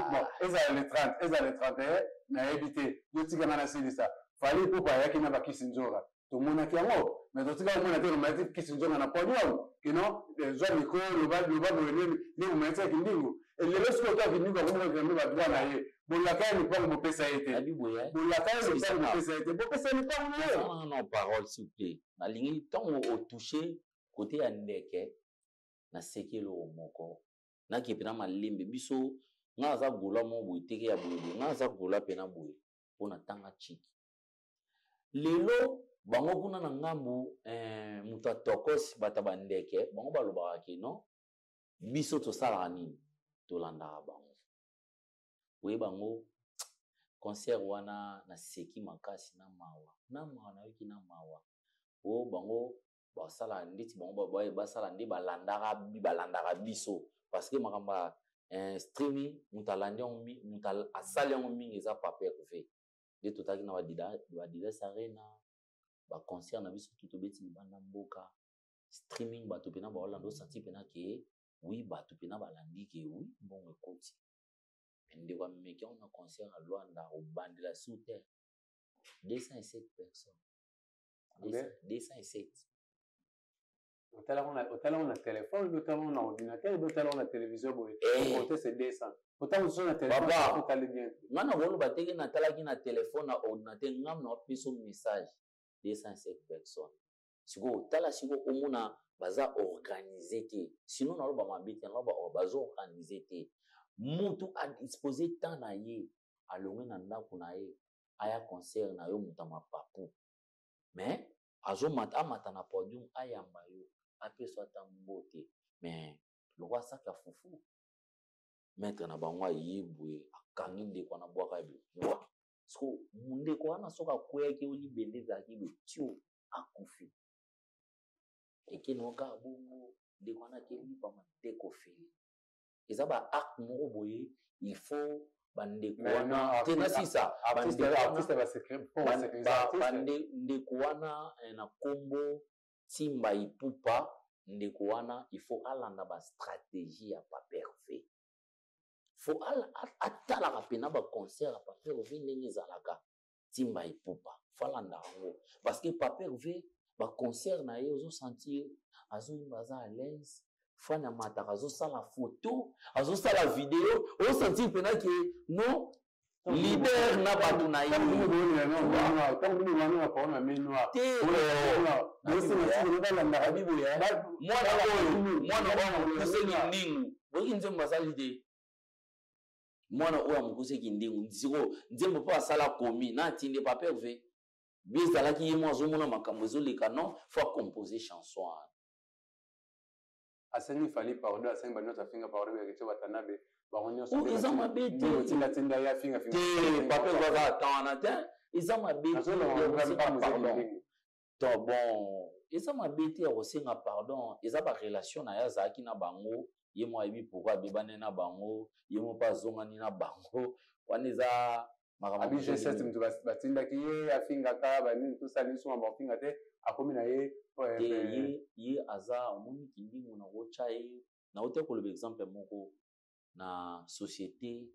Bon, ezala le 30, ezala le 31, nayebi te. Yo tikanga nasilisa. Fally Ipupa ayaki na bakisi nzoka, tomonaki yango, mais totika komona te komati kisi nzoka na podium kino zwa micro, loba loba boye nde komati ya Kindingu. Lelo sikoyo to Kindingu akomokaka nde badroit na ye. Bolaka ye lupango, bopesa ye te. Bolaka ye lupango, bopesa ye te. Bopesa ye lupango na ye. Non, parole, s'il vous plaît. Nalingi ntango otouche côté ya ndeke, naseki eloko moko, nake mpena malembe. Biso, nga aza gola moko boye teke ya boye boye, nga aza gola mpena boye mpo na tanga chiki. Lelo bango kuna na ngambu, moto atokosi bato ya bandeke, bango balobaka ke non, biso tosalaka nini, tolandaka bango. Oyeba yango, concert wana naseki makasi na mawa, na mawa nayoki, na mawa. O bango basala ndeti bango basala nde balandaka biso, parce que makambo ya streaming, moto alandi yango, moto asali yango mingi eza Papa Herve. Nde totaki na baAdidas Arena, baconcert na biso tu tobeti libanda mboka, streaming, bato mpena baolanda, osanti mpena ke oui, bato mpena balandi ke oui, mbongo ekoti. Ndeko ameki yango na concert ya Luanda, obandela sous terre, 207 personnes, 207. Otalango na telefone, otalango na ordinateur, otalango na télévision boye, ote c'est 200, otango mosusu na telefone, otali bien. Nga na koloba teke natalaki na telefone, na ordinateur, nga na opesa message, 207 personnes. Sikoyo otala, sikoyo omona baza organise te. Sinon naloba mabe te, naloba baza organise te. Mutu adispose temps na ye, alongwe na ndako na ye, aya concert na yo, moto ya mapapu, mais azomata, amata na podium, ayamba yo, apesa ata mbote. Mais lokwa saki ya fufu, maître na bango aye boye, akangi ndeko wana, bwaka ye boye. Siko ndeko wana soki akweyaki, olibende ezalaki boye, tio, akufi. Ekende kaka bongo, ndeko wana akeli pama te kofeli. Eza ba acte moko boye, il faut bandeko wana te, nasisa ndeko wana na nkombo Timba Ipupa. Ndeko wana, il faut alanda bastratégie ya Papa Herve, faut atalaka mpena baconcert ya Papa Herve ndenge ezalaka. Timba Ipupa, faut alanda yango, parce que Papa Herve, baconcert na ye, ozosentir azoyimba, aza à l'aise, fani amataka, azosala photo, azosala video, ozosentir mpena ke non, leader na bato na ye. Te, mwana oyo amokuseli ndingu, boyoki nzembo asali te. Mwana oyo amokuseki ndingu, siko nzembo mpo asala komi na atinde Papa Herve bi ezalaki ye mo azomona makambo ezoleka, non, faut acompose chanson wana. Asengi Fally pardon, asengi bato nyonso afinga pardon, Héritier Watanabe, bango nyonso. Eza mabe te. Otindatinda ye afinga. Te, Papa Herve aza ata wana te, eza mabe te pardon to. Bon, eza mabe te ya kosenga pardon, eza barelation na ye azalaki na bango, ye mo ayebi pourquoi abebani na bango, ye mo mpe azongani na bango. Wana eza makambo. Abi G7, moto batindaki ye afingaka banini, tosala nyonso makambo afinga te, akomi na ye. Te, ye aza, omoni Kindingu na kotya ye, nauti koloba exemple moko na société,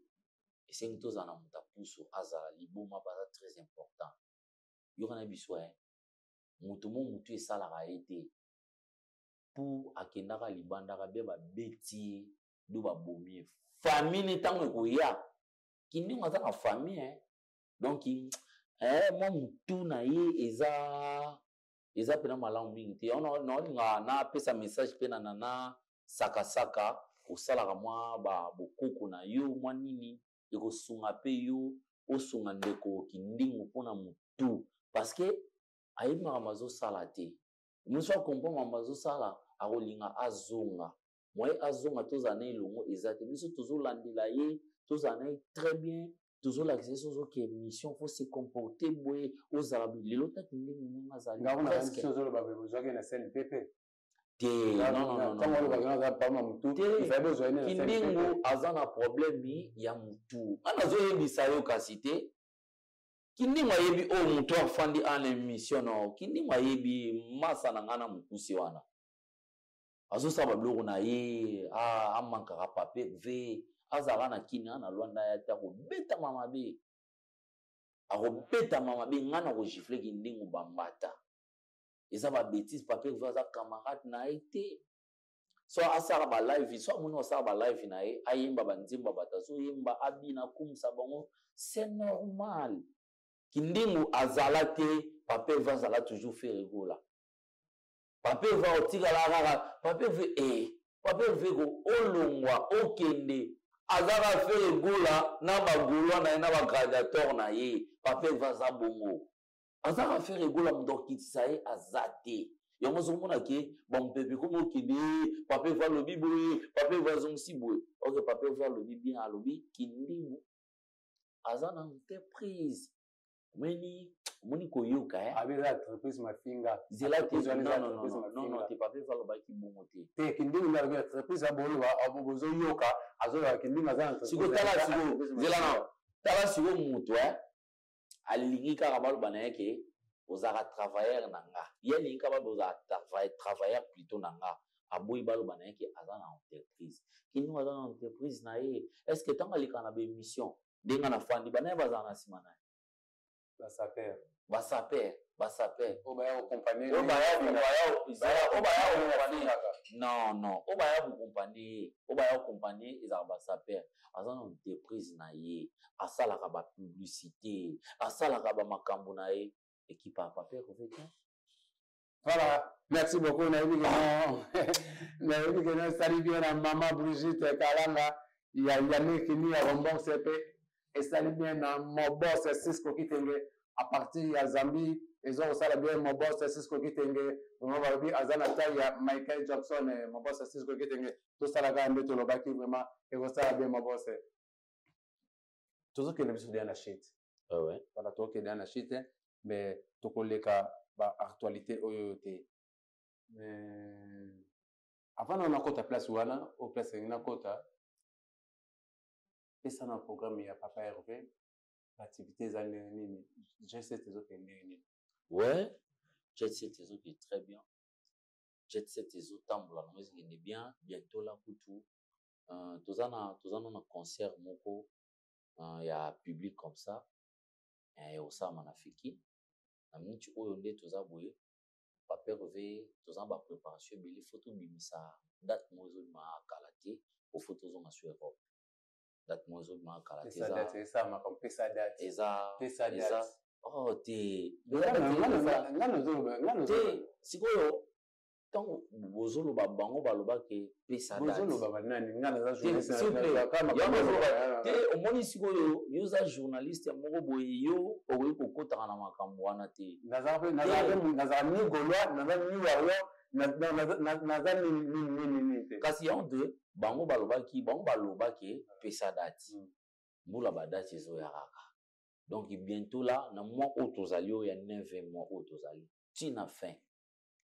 esengi tozala na moto apusu, azala liboma, baza très important. Yoka na biso, moto mo motu esalaka ye te pour akendaka libandaka be, babeti ye do, babomi ye, famille ntango ekoya. Kindingu aza na famille, donc mwa motu na ye eza mpena malamu mingi te. Naolinga napesa message mpe na nana sakasaka, osalaka mwa bokoko na yo mwa nini. Ekosunga mpe yo osunga ndeko Kindingu mpona motu, parce que ayebi makambo azosala te. Mosu akomprendre makambo azosala, akolinga azonga. Moye azonga, tozala na elongo eza te. Biso tozolandela ye, tozala na ye très bien, tozolakisa ye soki ozoke émission, faut se comporter boye, ozala lelo taki ndenge ndenge azali. Ngango na biso ozoloba boye, bozwaki na CNPP. Te, Kindingu aza na problème ya mutu nga nazoyebisa yo, kasi te. Kindingu ayebi oyo motu afandi ana émission no. Kindingu ayebi masa na ngai na mokusi wana, azosala babiloko na ye, amankaka pape v azalaka na kini na Lwanda ya te, akobetama mabe, akobetama mabe. Ngai na kogifle Kindingu bambata, eza babêtises. Pape v aza camarade na ye te. So asala balive, so amoni asala balive na ye, ayemba banzembo bato azoyemba, abina, akumisa bango, c'est normal. Kindingu azala te, Pape v azala toujours Ferre Gola. Pape v otikala kaka Pape v e Pape v ko olongwa okende, azaka Ferre Gola na bagaulois na ye na bagladiateur na ye. Pape v aza bongo, azaka Ferre Gola, moto akitisa ye aza te. Yango ozomona ke bamopepe komi okende, Pape v alobi boye, Pape v azongisi boye. Ok, Pape v alobi bien, alobi Kindingu aza na entreprise. Omoni, omoni koyoka. Eza entreprise mafinga. Zela te, non, te. Pape v alobaki bongo te. Te, Kindingu nde alobi entreprise aboloba, bozoyoka, azoloba Kindingu aza na Siko tala, siko zela na tala siko, moto alingi kaka baloba na ye ke ozalaka travailleur na nga. Ye alingi kaka baloba ozalaka travailleur plutôt na nga. Aboyi baloba na ye ke aza na entreprise. Kindingu aza na entreprise na ye. Est ce que ntango alekaka na baémission ndenge na fandi, bana ye bazala na nsima na ye? Basaper. Basaper, basaper. Oyo baya kokompane. Oyo baya, oyo baya kokompane, non, oyo baya kokompane ye, oyo baya kokompane ye, ezalaka basaper. Aza na entreprise na ye, asalaka bapublicité, asalaka bamakambo na ye, équipe ya Pape Hervé te. Voilà, merci beaucoup. Nayebi ke non, nayebi ke non, esali bien na mama Brigitte Kalanga ya Yannick ni ya Rombonse, mpe esali bien na Mobos Cisco Kitenge à partir ya Zambie. Eza kosala bien Mobos Cisco Kitenge. Vraiment balobi aza na taille ya Michael Jackson. Mobos Cisco Kitenge, tosalaka nde tolobaki, vraiment ekosala bien Mobos. Tozokende biso deya na shit. Voilà, tokende ya na shit, mais tokoleka baactualité oyo te. Mais avant na nakota place wana, oyo place elingi nakota, pesa na programme ya Papa Hervé, baactivité eza ndenge nini, G7 ezokende ndenge nini? Ouais, Jet 7 ezokende très bien. Jet 7 ezotambola nango, ezokende bien. Bientôt la kutu toza na concert moko ya public comme ça ekosalama na Fiki na miniti oyo nde toza boye. Pape Hervé, toza na bapréparation ebele. Faut tobimisa date moko ezobima kala te, po faut tozonga sur Europe. Date moko ezobima kala te. Eza eza oh te te. Sikoyo ntango bozoloba, bango balobaki pesa. Te, omoni sikoyo, yo oza journaliste moko boye, yo okoki kokotaka na makambo wana te. Nazala ni Gaulois, naza ni warrior, naza nini nini te. Kasi yango te, bango balobaki, bango balobaki pesa date. Mbula badate ezoya kaka. Donc bientôt là, na mois oyo tozali, oyo ya 9 mois oyo tozali, ntina fin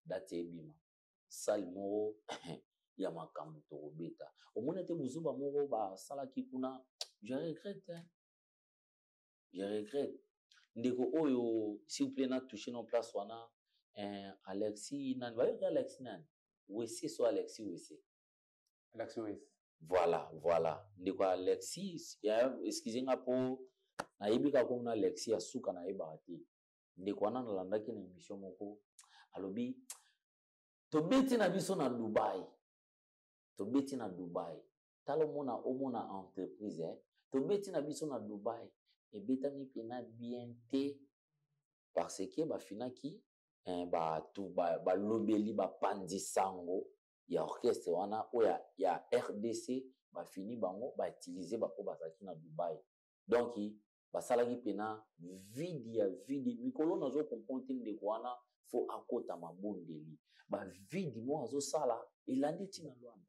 date ebima, sale moko ya makambo tokobeta. Omoni te bozuba moko basalaki kuna, je regrette, hein? Je regrette ndeko oyo, s'il vous plaît, na touche no place wana, Alexis nani, bayoki Alexis nani, Wese, so Alexis Wese. Alexis Wese. Voilà, ndeko Alexis, excuse nga mpo nayebi kaka komona Alexis ya suka, nayebaka te. Ndeko wana nalandaki na émission moko, alobi tobeti na biso na Dubai, tobeti na Dubai. Tala, omona, omona entreprise, eh? Tobeti na biso na Dubai, ebetami mpena bien te, parce que bafinaki bato balobeli bapanzi sango ya orchestre wana oyo ya RDC, bafini bango, bautilize bapo bazalaki na Dubai. Donc basalaki mpena vide ya vide. Mikolo nazo comprendre te, ndeko wana fo akota mabondeli. Bavide moko azosala elandi ntina Lwanda,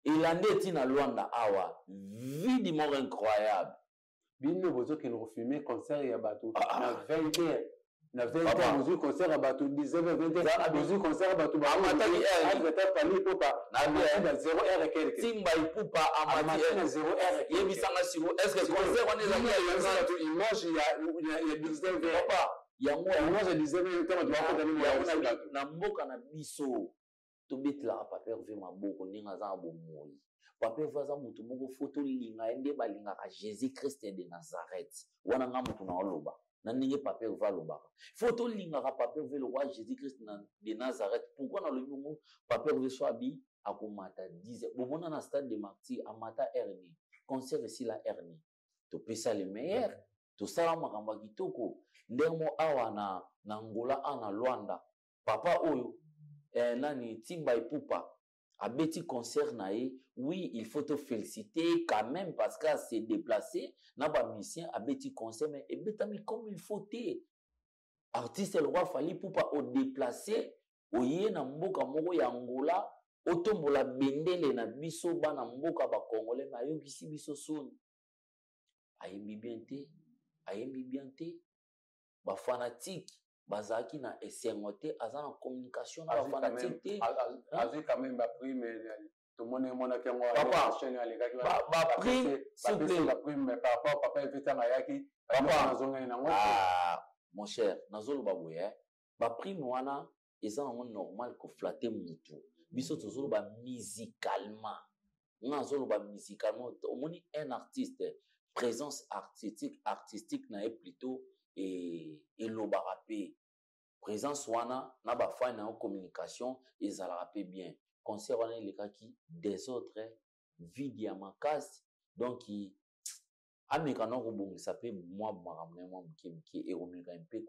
elandi etina Lwanda awa, vide moko incroyable. Bino bozokende kofilme concert ya bato na 20 heures, na 20 heures bozwi concert ya bato, 19 heures, 20 heures bozwi concert ya bato. Amataki heure Fally Ipupa amati na 0 heure quelque. Timba Ipupa amati na 0 heure. Yebisanga siko, est ce que concert wana ezalaki ya bato? Image ya 19 heures. Papa, yango image ya 19 heures, ntango bato bakota nini na mboka na biso. Tobetelaka Papa Herve maboko ndenge aza na bomoi. Papa Herve aza motu moko fo tolinga ye nde balingaka Jésus Christ de Nazareth. Wana nga motu na oloba na ndenge Papa Herve alobaka, fo tolingaka Papa Herve lokola Jésus Christ de Nazareth. Pourquoi nalobi bongo? Papa Herve so abi akomata 10, bomona na Stade de Martyr amata heure nini? Concert esila heure nini? Topesa le meilleur, tosala makambo ya kitoko ndenge mo awa na Angola, awa na Lwanda. Papa oyo nani, Timba Ipupa, abeti concert na ye. Oui, il faut te féliciter quand même parce que s'est déplacé na bamusicien, abeti concert, mais ebetami comme il faut te. Artiste le roi Fally Ipupa odéplacé, oye na mboka moko ya Angola, otombola bendele na biso bana mboka bacongolais, mais ayokisi biso soni. Ayembi bien te, ayembi bien te. Bafanatike bazalaki na esengo te, aza na communication na bafanatike te. Azwi quand même baprime, tomoni, emonaki yango. Papa, chaîne alekaki. Baprime. Baprime par rapport papa Herve ntango ayaki. Papa, nazongani nango. Ah, mon cher, nazoloba boye, baprime wana eza nango normal koflatter mutu. Biso tozoloba musicalement, nga azoloba musicalement. Omoni, un artiste, présence artistique na ye plutôt elobaka mpe présence wana na bafani na yo, communication ezalaka mpe bien. Concert wana elekaki désordre, vide ya makasi. Donc ameka na kobongisa mpe mwa makambo na ye mwa moke moke, ekomeka mpe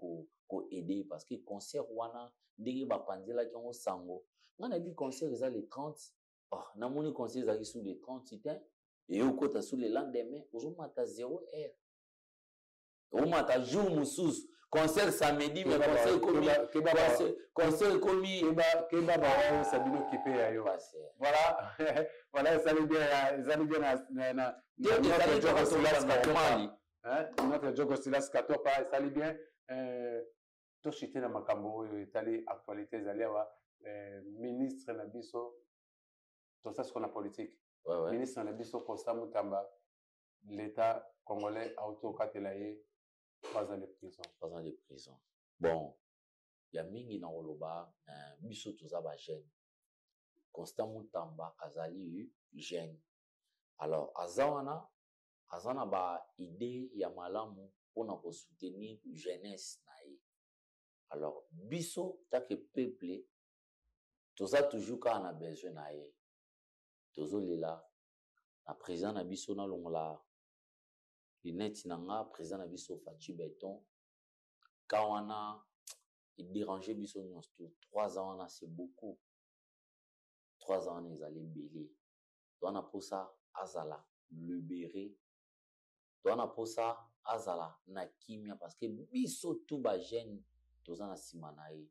koaider, parce que concert wana, ndenge bapanzelaki yango sango, ngai nayebi concert eza le 30. Oh, namoni concert ezalaki sur le 30 te, eyokota sur le lendemain, ozomata 0 heure, omata jour mosusu, concert samedi, mais concert ekomi, concert ekomi. Keba, baoyebisa bino kipe ya yo. Voilà, ezali bien, ezali bien na notre Joko Silas Katopa, esali bien. Toshite na makambo oyo etali actualité. Ezali awa ministre na biso, tosa siko na politique, ministre na biso Constant Mutamba, l'État congolais auti kokatela ye 3 ans de prison. 3 ans de prison. Bon, ya mingi na koloba, biso toza bajeune. Constant Mutamba azali jeune, alors aza wana, aza na baidée ya malamu mpona kosoutenir jeunesse na ye. Alors biso take peuple toza toujours kaka na besoin na ye. Tozolela na président na biso, nalongola lunette na nga, président na biso Fatshi Béton ka wana edérange biso nyonso tu. 3 ans wana, c'est beaucoup. 3 ans wana ezali ebele. Toza na mposa azala libéré, toza na mposa azala na kimia, parce que biso tu bajeune toza na nsima na ye.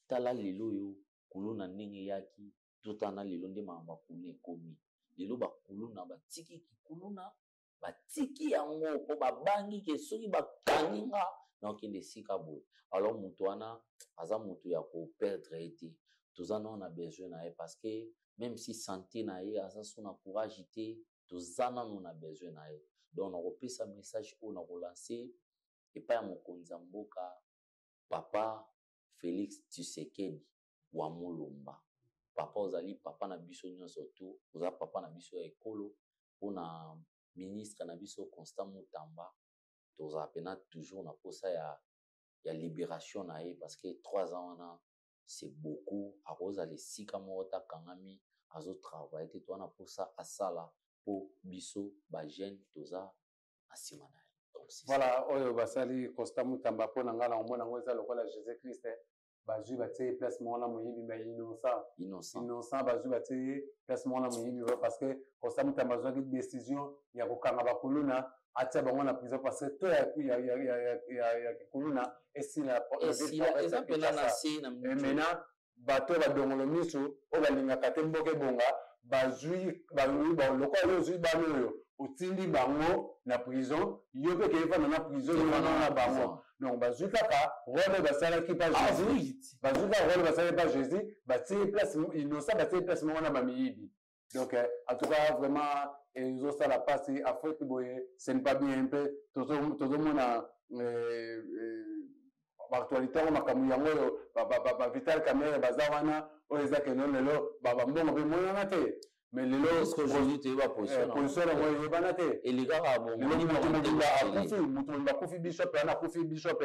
Tala lelo oyo kuluna ndenge eyaki, totala lelo nde makambo ya kuluna ekomi. Lelo bakuluna batiki kikuluna, batiki yango mpo babangi ke soki bakangi nga, nakokende esika boye. Alors moto wana aza moto ya koperdre ye te. Toza nano na besoin na ye, parce que même si santé na ye aza so na courage te, toza nano na besoin na ye. Donc nakopesa message oyo, nakolancer epai ya mokonzi ya mboka, papa Félix Tshisekedi wa Mulumba. Papa, ozali papa na biso nyonso tu, oza papa na biso ya ekolo. Mpona ministre na biso Constant Mutamba, tozala mpena toujours na posa ya libération na ye, parce que 3 ans wana, c'est beaucoup. Akozala esika moko te, akangami, azotravaille te. To wana mposa asala mpo biso bajeune toza na nsima na ye. Voilà, oyo basali Constant Mutamba, mpo na ngai na komona yango eza lokola Jésus Christ. Bazwi batie ye place moko na moyibi, ba innocent. Innocent. Innocent bazwi batie ye place moko na moyibi, parce que Constant Mutamba azwaki décision ya kokanga bakuluna, atia bango na prison, parce que to ya kikuluna esila. Esila, eza mpena na se na. Maintenant bato badongolo miso oyo balingaka te mboka ebonga, bazwi lokola yo ozwi bana oyo, otindi bango na prison, yo mpe keye fanda na prison yo wana na bango. Donc bazwi kaka role basalaki pa Jésus, bazwi kaka role basalaki pa Jésus, batie place innocent, batie place moko na bamiyibi. Donc en tout cas, vraiment ezosala mpasi. Afrique boye, ce n'est pas bien. Mpe tozomona baactualité yango, makambo yango oyo baVital Kamerhe baza wana, oyo eza keno lelo bambongo mpe monana te. Mais lelo aujourd'hui toyeba position yango eyebana te. Elekaka. Lelo moto mobimba akufi, moto mobimba akufi, bishop wana akufi, bishop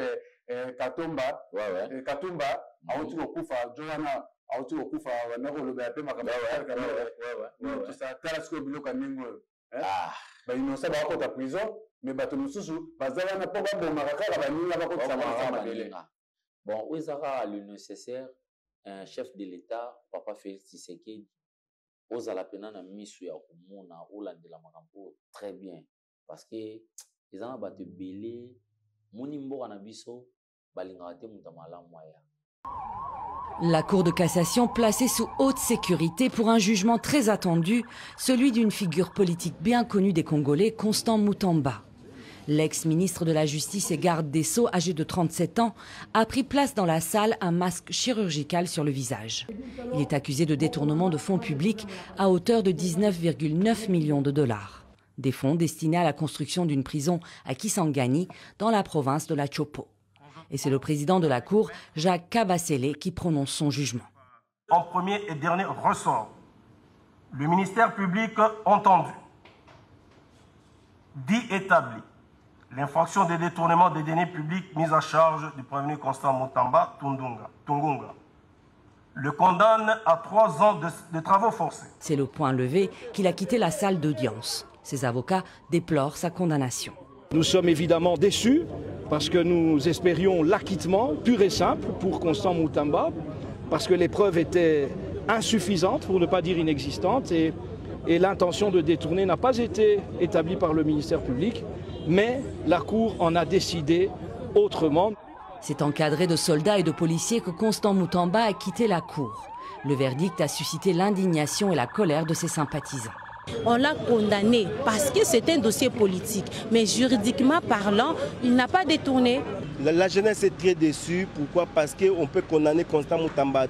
Katumba. Katumba awuti kokufa jo wana, awuti kokufa, banda kolobela mpe makambo. Tala sikoyo biloko ya ndenge oyo, bainnocent bakota prison, mais bato mosusu baza wana mpo babomaka kaka baninga, bakotisa bango mabele. Bon, oyo eza kaka le nécessaire. Un chef de l'État, papa Félix Tshisekedi, ozala mpena na miso ya komona, olandela makambo oyo très bien, parce que eza na bato ebele moni mboka na biso balingaka te moto ya malamu aya. La Cour de cassation placée sous haute sécurité pour un jugement très attendu, celui d'une figure politique bien connue des Congolais, Constant Mutamba. L'ex-ministre de la Justice et garde des Sceaux, âgé de 37 ans, a pris place dans la salle, un masque chirurgical sur le visage. Il est accusé de détournement de fonds publics à hauteur de 19,9 millions de dollars. Des fonds destinés à la construction d'une prison à Kisangani, dans la province de la Tshopo. Et c'est le président de la Cour, Jacques Kabasele, qui prononce son jugement. En premier et dernier ressort, le ministère public entendu dit établi l'infraction de détournement des deniers publics mise à charge du prévenu Constant Mutamba Tundunga, Tungunga. Le condamne à 3 ans de travaux forcés. C'est le poing levé qu'il a quitté la salle d'audience. Ses avocats déplorent sa condamnation. Nous sommes évidemment déçus parce que nous espérions l'acquittement pur et simple pour Constant Mutamba, parce que les preuves étaient insuffisantes, pour ne pas dire inexistantes, et l'intention de détourner n'a pas été établie par le ministère public, mais la Cour en a décidé autrement. C'est encadré de soldats et de policiers que Constant Mutamba a quitté la cour. Le verdict a suscité l'indignation et la colère de ses sympathisants. On l'a condamné parce que c'est un dossier politique. Mais juridiquement parlant, il n'a pas détourné. La jeunesse est très déçue. Pourquoi? Parce qu'on peut condamner Constant Mutamba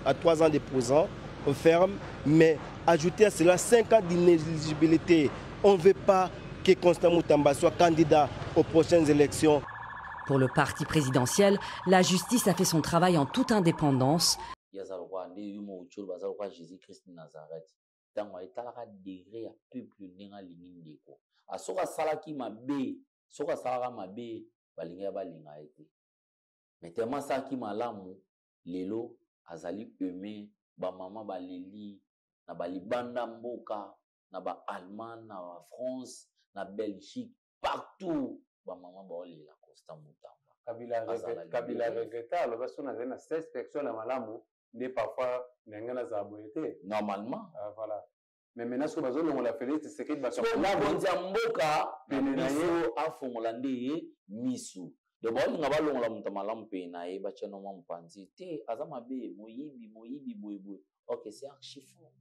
à 3 ans de prison ferme, mais ajouter à cela 5 ans d'inéligibilité. On ne veut pas que Constant Mutamba soit candidat aux prochaines élections. Pour le parti présidentiel, la justice a fait son travail en toute indépendance. Aza lokola nde yo moko baza lokola Jésus Christ de Nazareth, ntango ayetalaka degré ya peuple ndenge alingi ndeko. Soki asalaki mabe, soki asalaka mabe, balingi balinga ye te, mais tellement asalaki malamu, lelo azali aimé. Bamama baleli na balibanda mboka, na baAllemagne, na baFrance, na Belgique, partout bamama baolela Constant Mutamba. Kabila regretta, aloba so nazali na 16 personnes ya malamu nde parfois ndenge nazala boye te. Normalement. Voilà, mais maintenant soki bazolongola Félix Tshisekedi, mokonzi ya mboka pene na ye, afongola nde ye misu. Donc baolinga balongola moto malamu pene na ye, batia no mwa mopanzi te, aza mabe, moyibi, moyibi boyeboye. Ok, c'est archi faux,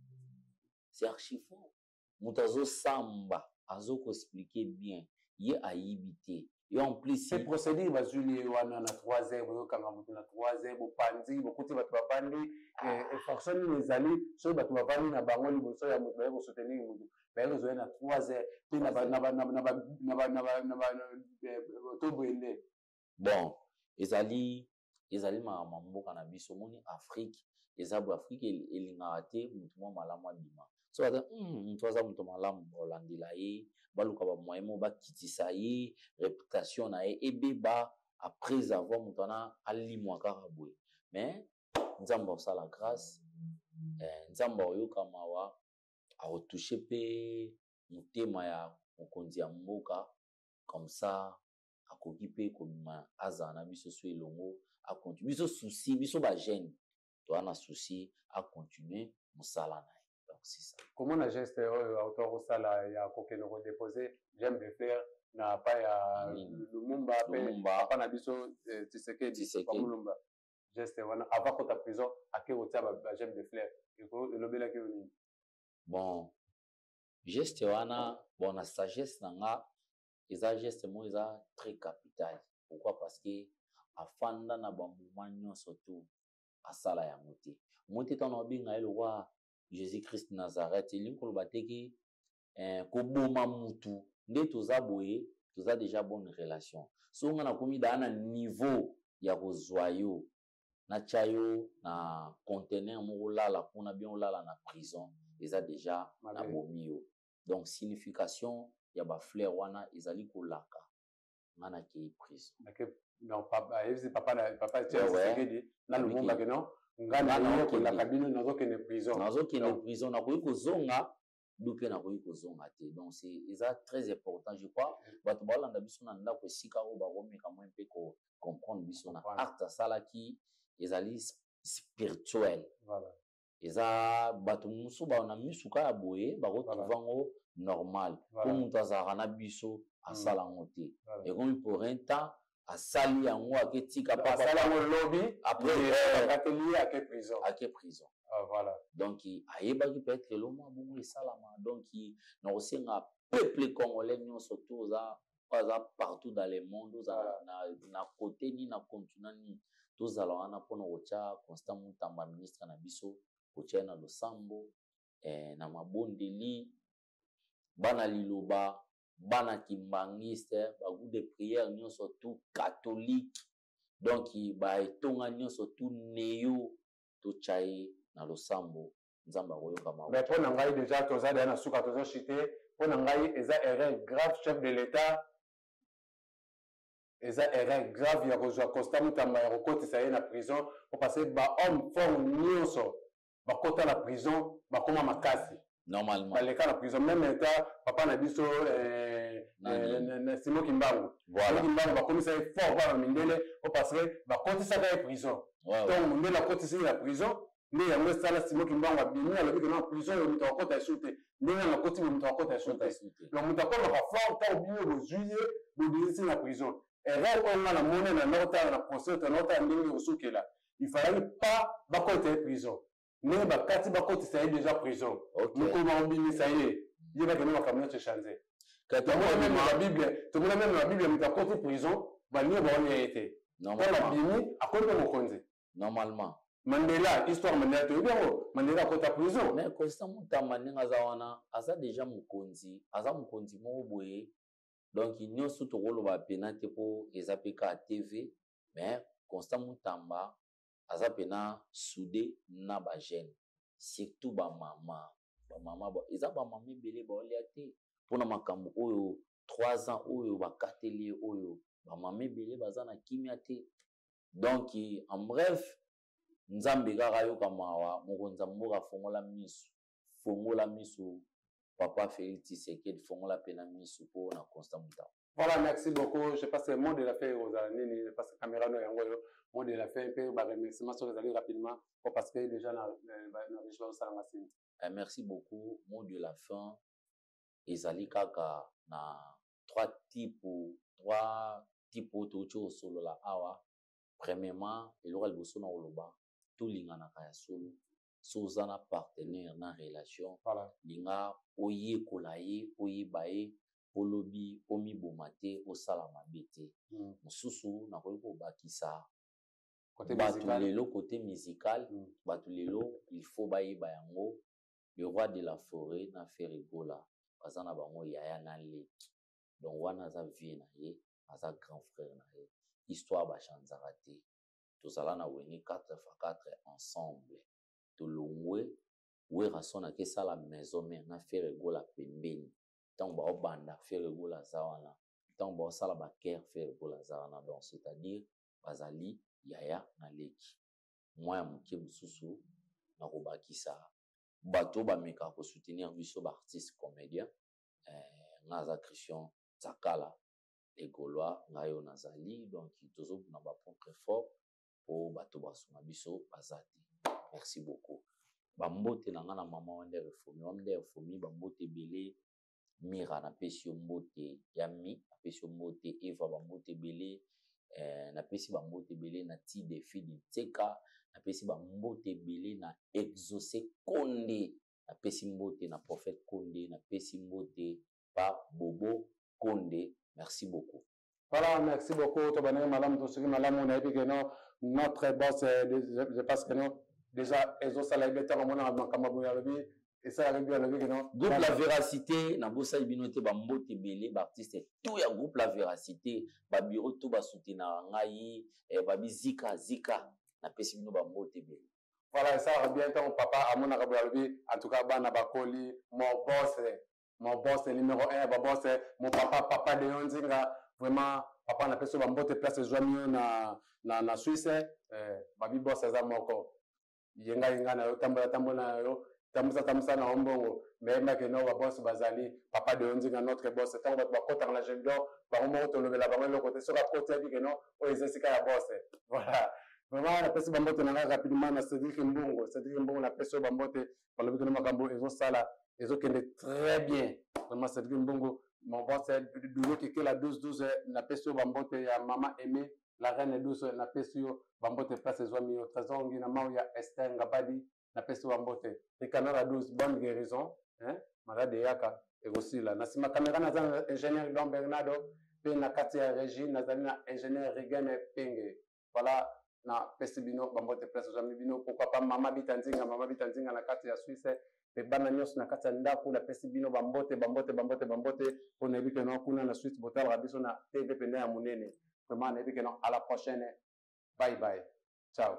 c'est archi faux. Moto azosamba, azokoexpliquer bien, ye ayibi te. Yo en plus Pe procédure bazwili ye wana na 3 heures, boyokanga moto na 3 heures, bopanzi, bokuti bato bavandi, infraction nini ezali soki bato bavandi na bango liboso ya moto, baye kosoutenir moto, baye kozwa ye na 3 heures mpe na tobwende? Bon, ezali makambo ya mboka na biso. Omoni, Afrique eza boye. Afrique elingaka te motu mwa malamu abima. So aza motu, aza moto malamu, baolandela ye, baluka bamoyen mo bakitisa ye réputation na ye ebeba, après avoir moto wana alimwa kaka boye. Mais Nzambe akosala grâce, Nzambe akoyoka mawa, akotouche mpe motema ya mokonzi ya mboka comme ça. Akoki mpe kobima, azala na biso so elongo, acontinue biso souci, biso bajeune toza na souci acontinue mosala na ye. Donc c'est ça. Komona geste oyo auta kosala ya kokende kodepose gemme de fleur na pa ya Lumumba mpe papa na biso eh, Tshisekedi Mulumba, geste wana avant kota prison ake kotia ba gemme de fleur, elobelaki yo nini? Bon, geste wana, bon, na sagesse na nga, eza geste moko eza très capital. Pourquoi? Parce que afanda na bamoment nyonso tu asala yango te. Moi te, ntango nabenga ye lokwa Jésus Christ Nazareth, elingi koloba te ke eh, koboma mutu nde toza boye, toza déjà bonne relation. So nga nakomi daa na niveau ya kozwa yo, natya yo na conteneur moko, olala kuna bien olala na prison, eza déjà nabomi yo. Donc signification ya bafleur wana ezali kolaka nga nakei prison. Non, papa ayebisi papa na papa Tshisekedi na Lumumba ke non, nga naye kolaka bino, nazokende prison. Nazokende prison, nakoki kozonga du mpe nakoki kozonga te. Donc c'est eza très important, je crois. Bato baolanda biso na ndako, esika oyo bakomeka mwa mpe comprendre biso na acte asalaki, ezali spirituel. Eza bato mosusu ba na misu kaka boye bakotrouve yango normal, mpo moto azalaka na biso asala yango te. Ekomi pour un temps asali yango, aketika. Asali yango lobi. Après akateli ye, ake prison. Ake prison. Ah, voilà. Donc ayebaki peut-être eloko mwa bongo esalama. Donc nakosenga peuple congolais nyonso to oza oyo aza partout dans le monde, ozala na côté nini, na continent nini, tozala wana mpona kotya Constant Mutamba, ministre na biso, kotya ye na losambo, na mabondeli. Bana liloba, bana kimbangiste, bagroupe de prière nyonso tout catholique, donc baetonga nyonso tout neyo, totya ye na losambo, Nzambe akoyoka mawa. Mais mpo na ngai, déjà toza deya na suka, tozochite. Mpo na ngai eza erreur grave, chef de l'État, eza erreur grave ya kozwa Constant Mutamba, ya kokotisa ye na prison, po parce que bahomme fort nyonso bakota na prison bakoma makasi. Normalement. Baleka na prison, même eta papa na biso Simon Kimbangu. Voilà. Simon Kimbangu bakomisa ye fort bana mindele po parce que bakotisaka ye prison. Ntongo mondele akotisi ye na prison, nde yango esala Simon Kimbangu abimi, alobi ke na prison oyo moto akota esu te, ndenge nakoti boye moto akota esu te. Donc moto akomaka fort ntango bino bozwi ye, bobimisi na prison. Erreur oyo nga namoni na naotala na procès, to naotala ndenge osukela, il fallait pas bakota ye prison ndenge bakati, bakotisa ye déjà prison. Mokolo bakobimisa ye, ye bakende, makambo nyonso echange. Tomona même na Bible, tomona même na Bible, moto akoti prison, balingi baolia ye te, ntango abimi akomi mpe mokonzi. Normalement. Mandela, histoire Mandela toyebi yango, Mandela akota prison. Mais Constant Mutamba, ndenge aza wana, aza déjà mokonzi, aza mokonzi moko boye. Donc nyonso tokoloba pena te mpo eza mpe kaka TV, mais Constant Mutamba aza pena soudé na bajeune, surtout bamama. Bamama eza bamama ebele baolia te mpona makambo oyo 3 ans oyo bakateli ye oyo, bamama ebele baza na kimia te. Donc en bref, Nzambe kaka ayoka mawa, mokonzi ya mboka afongola misu, fongola misu, papa Félix Tshisekedi, fongola pena misu mpo na Constant Mutamba. Voilà, merci beaucoup. Je passe le mot de la fin aux nini, parce que caméra no yango yo, mot de la fin pe ba remerciement sur les rapidement parce que déjà na région salanga sinte. Merci beaucoup. Mot de la fin ezali kaka na trois types oyo touti kosolola awa. Premièrement, eloko ya liboso na koloba, tolinganaka ya solo. So oza na partenaire na relation, linga oyekola ye, oyeba ye, olobi omiboma te, osala mabe te. Mosusu nakoki kobakisa, bato lelo côté musical, bato lelo il faut bayeba yango, le roi de la forêt na Ferre Gola baza na bango yaya na leki. Donc wana aza vie na ye, aza grand frère na ye. Histoire bachanzaka te. Tozala na Wenge 4 x 4 ensemble, tolongwe, Werrason akesala Maison Mère na Ferre Gola pembeni. Ntango baobanda, Ferre Gola aza wana. Ntango baosala bakere, Ferre Gola aza wana. Donc c'est-à-dire bazali yaya na leki. Mwa ya moke mosusu na kobakisa, bato bamekaka kosoutenir biso baartiste comédien, nga aza Christian Tsakala. Les Gaulois, ngai oyo nazali, donc tozobuna ba propre effort po bato basunga biso baza te. Merci beaucoup. Bambote na ngai na mama Wender Efomi, Wender Efomi, bambote ebele. Mira napesi yo mbote, ya mi napesi yo mbote, Eva bambote ebele, eh, napesi bambote ebele na Tide Fidi Tseka, napesi bambote ebele na Exaucé Konde, napesi mbote na Prophète Konde, napesi mbote pa Bobo Konde, merci beaucoup. Voilà, merci beaucoup. Tobandaki malamu, tosuki malamu. Nayebi que non, notre boss, je pense que non, déjà ezosala ye bien ntango amonaka makambo boye alobi esalaka bien, alobi que non. Groupe La Véracité, nabosani bino te, bambote ebele, baartiste tout ya groupe La Véracité, babureau tout basoutenaka ngai, babi zika zika, napesi bino bambote ebele. Voilà, esalaka bien ntango papa amonaka boye alobi en tout cas bana bakoli, mon boss, mon boss numéro 1 ba boss, mon papa, papa de Nzinga, vraiment papa na peso ba mbote place ezwami yo na Suisse, babi boss aza moko yenga yenga na yo, tambola tambola na yo, tambusa tambusa na yo mbongo, mais yebaki no ba boss bazali papa de Nzinga notre boss. Ntango bato bakotaka na Gemidor bango moko tolobela bango eloko te, soki akoti ayebi ke no oyo eza esika ya boss. Voilà, vraiment napesi bambote na ngai rapidement na Cédric Mbongo. Cédric Mbongo napesi yo bambote, balobi kino makambo ezosala ezokende très bien. Vraiment Cédric Mbongo, mon boss Dulo Kikela 12-12, napesi yo bambote ya mama Aimé la reine douce, napesi yo bambote place ezwami yo. Trésor Ngina Mau ya Esther Ngabadi, napesi yo bambote. Ricanora 12, bonne guérison, hein? Malade eyaka ekosila. Na nsima caméra naza na ingénieur Don Bernardo, pe na kati ya régie nazali na ingénieur Rigene Penge. Voilà, na pesi bino bambote place ozwami bino. Pourquoi pas mama Bita Nzinga, mama Bita Nzinga na kati ya Suisse, pe bana nyonso na kati ya ndako napesi bino bambote, bambote, bambote, bambote, po nayebi ke non kuna na Suisse botalaka biso na TV pene ya monene. Vraiment nayebi ke non, à la prochaine, bye bye, ciao.